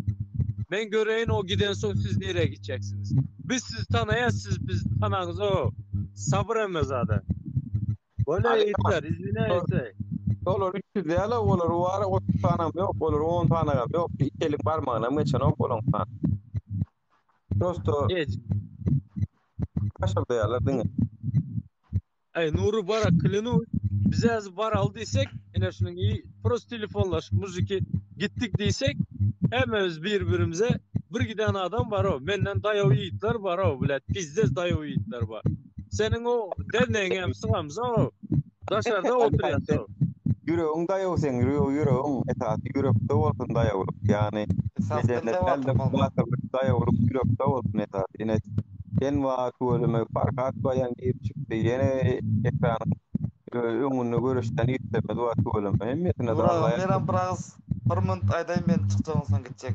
Men göreýin o giden soň siz nirä gitjeksiňiz. Biz sizi tanaýas siz bizi tanaňyzok. Sabyr hemme zada. Bolýa ýigitler, izwinýaýs. Olar 300 däl olar bar 30 sanam ýok, olar 10 sanagam ýok. Iki eliň barmagynam geçenok olaň sany. Prosto Haşyrdaýarlar diňe. Eý Nury bara klinu bize häzir baraly diýsek ine şunuň i prosto telefonlaşyp mujiki gitdik diýsek hemmemiz bir birimize bir giden adam bar-ow menden daýaw ýigitler bar-ow blät pizdes daýaw ýigitler bar seniň o dernegiňem sygamzok-ow daşarda oturýas-ow. Ýüregiň daýaw seň ýüregiň esasy ýürekde bolsun daýawlyk ýagny Esasy bedende dilde dälde batyrmaly. batyrlyk daýawlyk ýürekde bolsun esasy ine Sen bar tüweleme Farhat baýan girip çykdy ýene ekranyň öňünde göreşýän ýigitlerimiz bar tüweleme hemmesine Dur agam Allaýar menem bir agyz bir minut aýdaýyn men çykjagyn soň gitjek.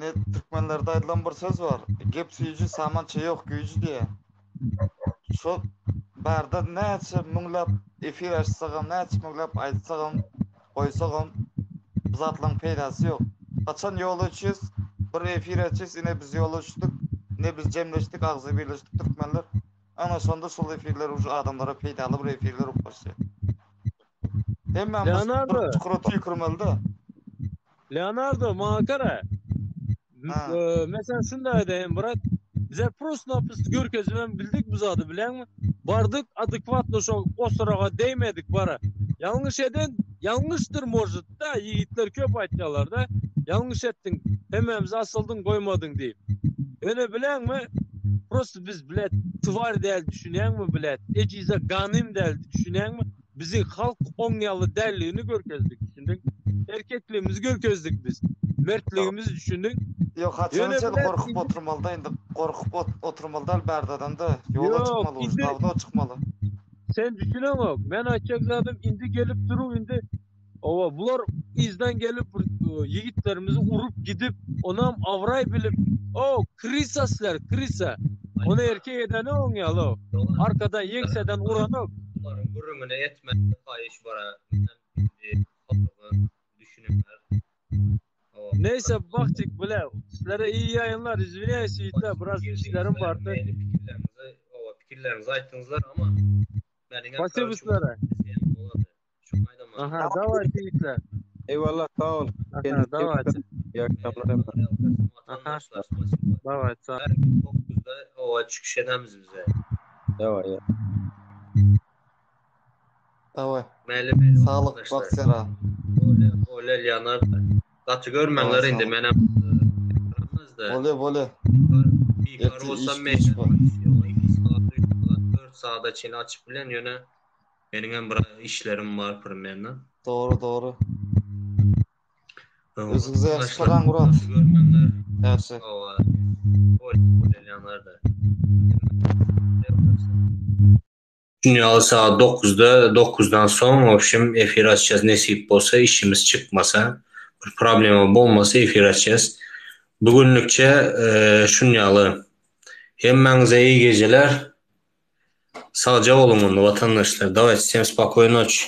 Ne türkmenlerde aýdylan bir söz bar. Gep süýji samança ýok güýji diýýär. Şo barda näçe müňläp efir açsagam, näçe müňläp aýtsagam, goýsagam bu zatlaryň peýdasy ýok. Haçan ýola düşýäs, bir efir açýas, ine biz ýola düşdük, ine biz jemleşdik, agzybirleşdik türkmenler. Ana şonda şol efirler uje adamlara peýdaly bir efirler bolup başlaýar. Hemmämiz bir Leonardo. çukura tüýkürmeli-de. Leonardo maňa gara. Meselem şunda aýdaýyn brat. Bize prosto-naprosto görkezibem bildik bu zady bileňmi? Bardyk adekwatno şo osuraga degmedik bara. Ýalňyş eden ýalňyşdyr может da ýigitler köp aýtýalarda ýalňyş etdiň hemmämizi asyldyň goýmadyň diýip. Ýöne bileňmi prosto biz blet twar däl düşünýäňmi blet ejize ganym däl düşünýäňmi? Biziň halk oň ýaly dälligini görkezdik, düşündiň? Erkekligimizi görkezdik biz. Mertligimizi düşündiň? Ýok, haçana Ýöne çenli bilen gorkup indi oturmalyda indi gorkup oturmaly däl bärde adamda ýola Ýok, çykmaly uje indi dawda çykmaly. Sen düşüneňok. Men aýtjak zadym indi gelip durup indi Owa bular yzdan gelip bir ýigitlerimizi urup gidip onam abraý bilip o krysa sizler krysa ony erkek edeni oň ýaly arkadan ýeňseden uranok. Bularyň gürrüňini etme haýyş bara menem indi halyga düşünenler. Neýse bagtyk bile sizlere iyi ýaýynlar izwinýaýs ýigitler biraz işlerim bardy. Pikirleriňizi owa pikirleriňizi aýtdyňyzlar ama. Meniňem Spasibo karoçe sizlere. bolady. Şoňa aýdaman. Aha, dawayte ýigitler. Eyvallah sag ol. Aha, Kendine iyi dawayte. bak. İyi akşamlar Emre. Aha, Vatandaşlar spasibo. dawayte. Sag. Her gün 9'da ova çıkış edemiz bize. Daway ya. Daway. Mäli mäli Saglyk vatandaşlar. Bagtyýar. Bolýa bolýa Leonard. Gaty Daway görmäňler indi saglyk. menem e, Bolýa bolýa. Bikar Ertir iş bolsam güýç men bar. 2 saat, 3 saat, 4 saata çenli açyp bilen ýöne meniňem bir işlerim bar primernä. Dogry dogry. Özüňize ýagşy Vatandaşlar garaň Murat. gaty görmäňler. Ýagşy. Owa. Bolýa Leonard. Dünyalı saat 9'da 9'dan soň w obşem efir açacağız nesip bolsa işimiz çykmasa bir problema bolmasa efir açacağız. Bugünlükçe e, şunyaly. Hemmäňize iyi geceler. Sagja boluň onda vatandaşlar. Давайте всем спокойной ночи.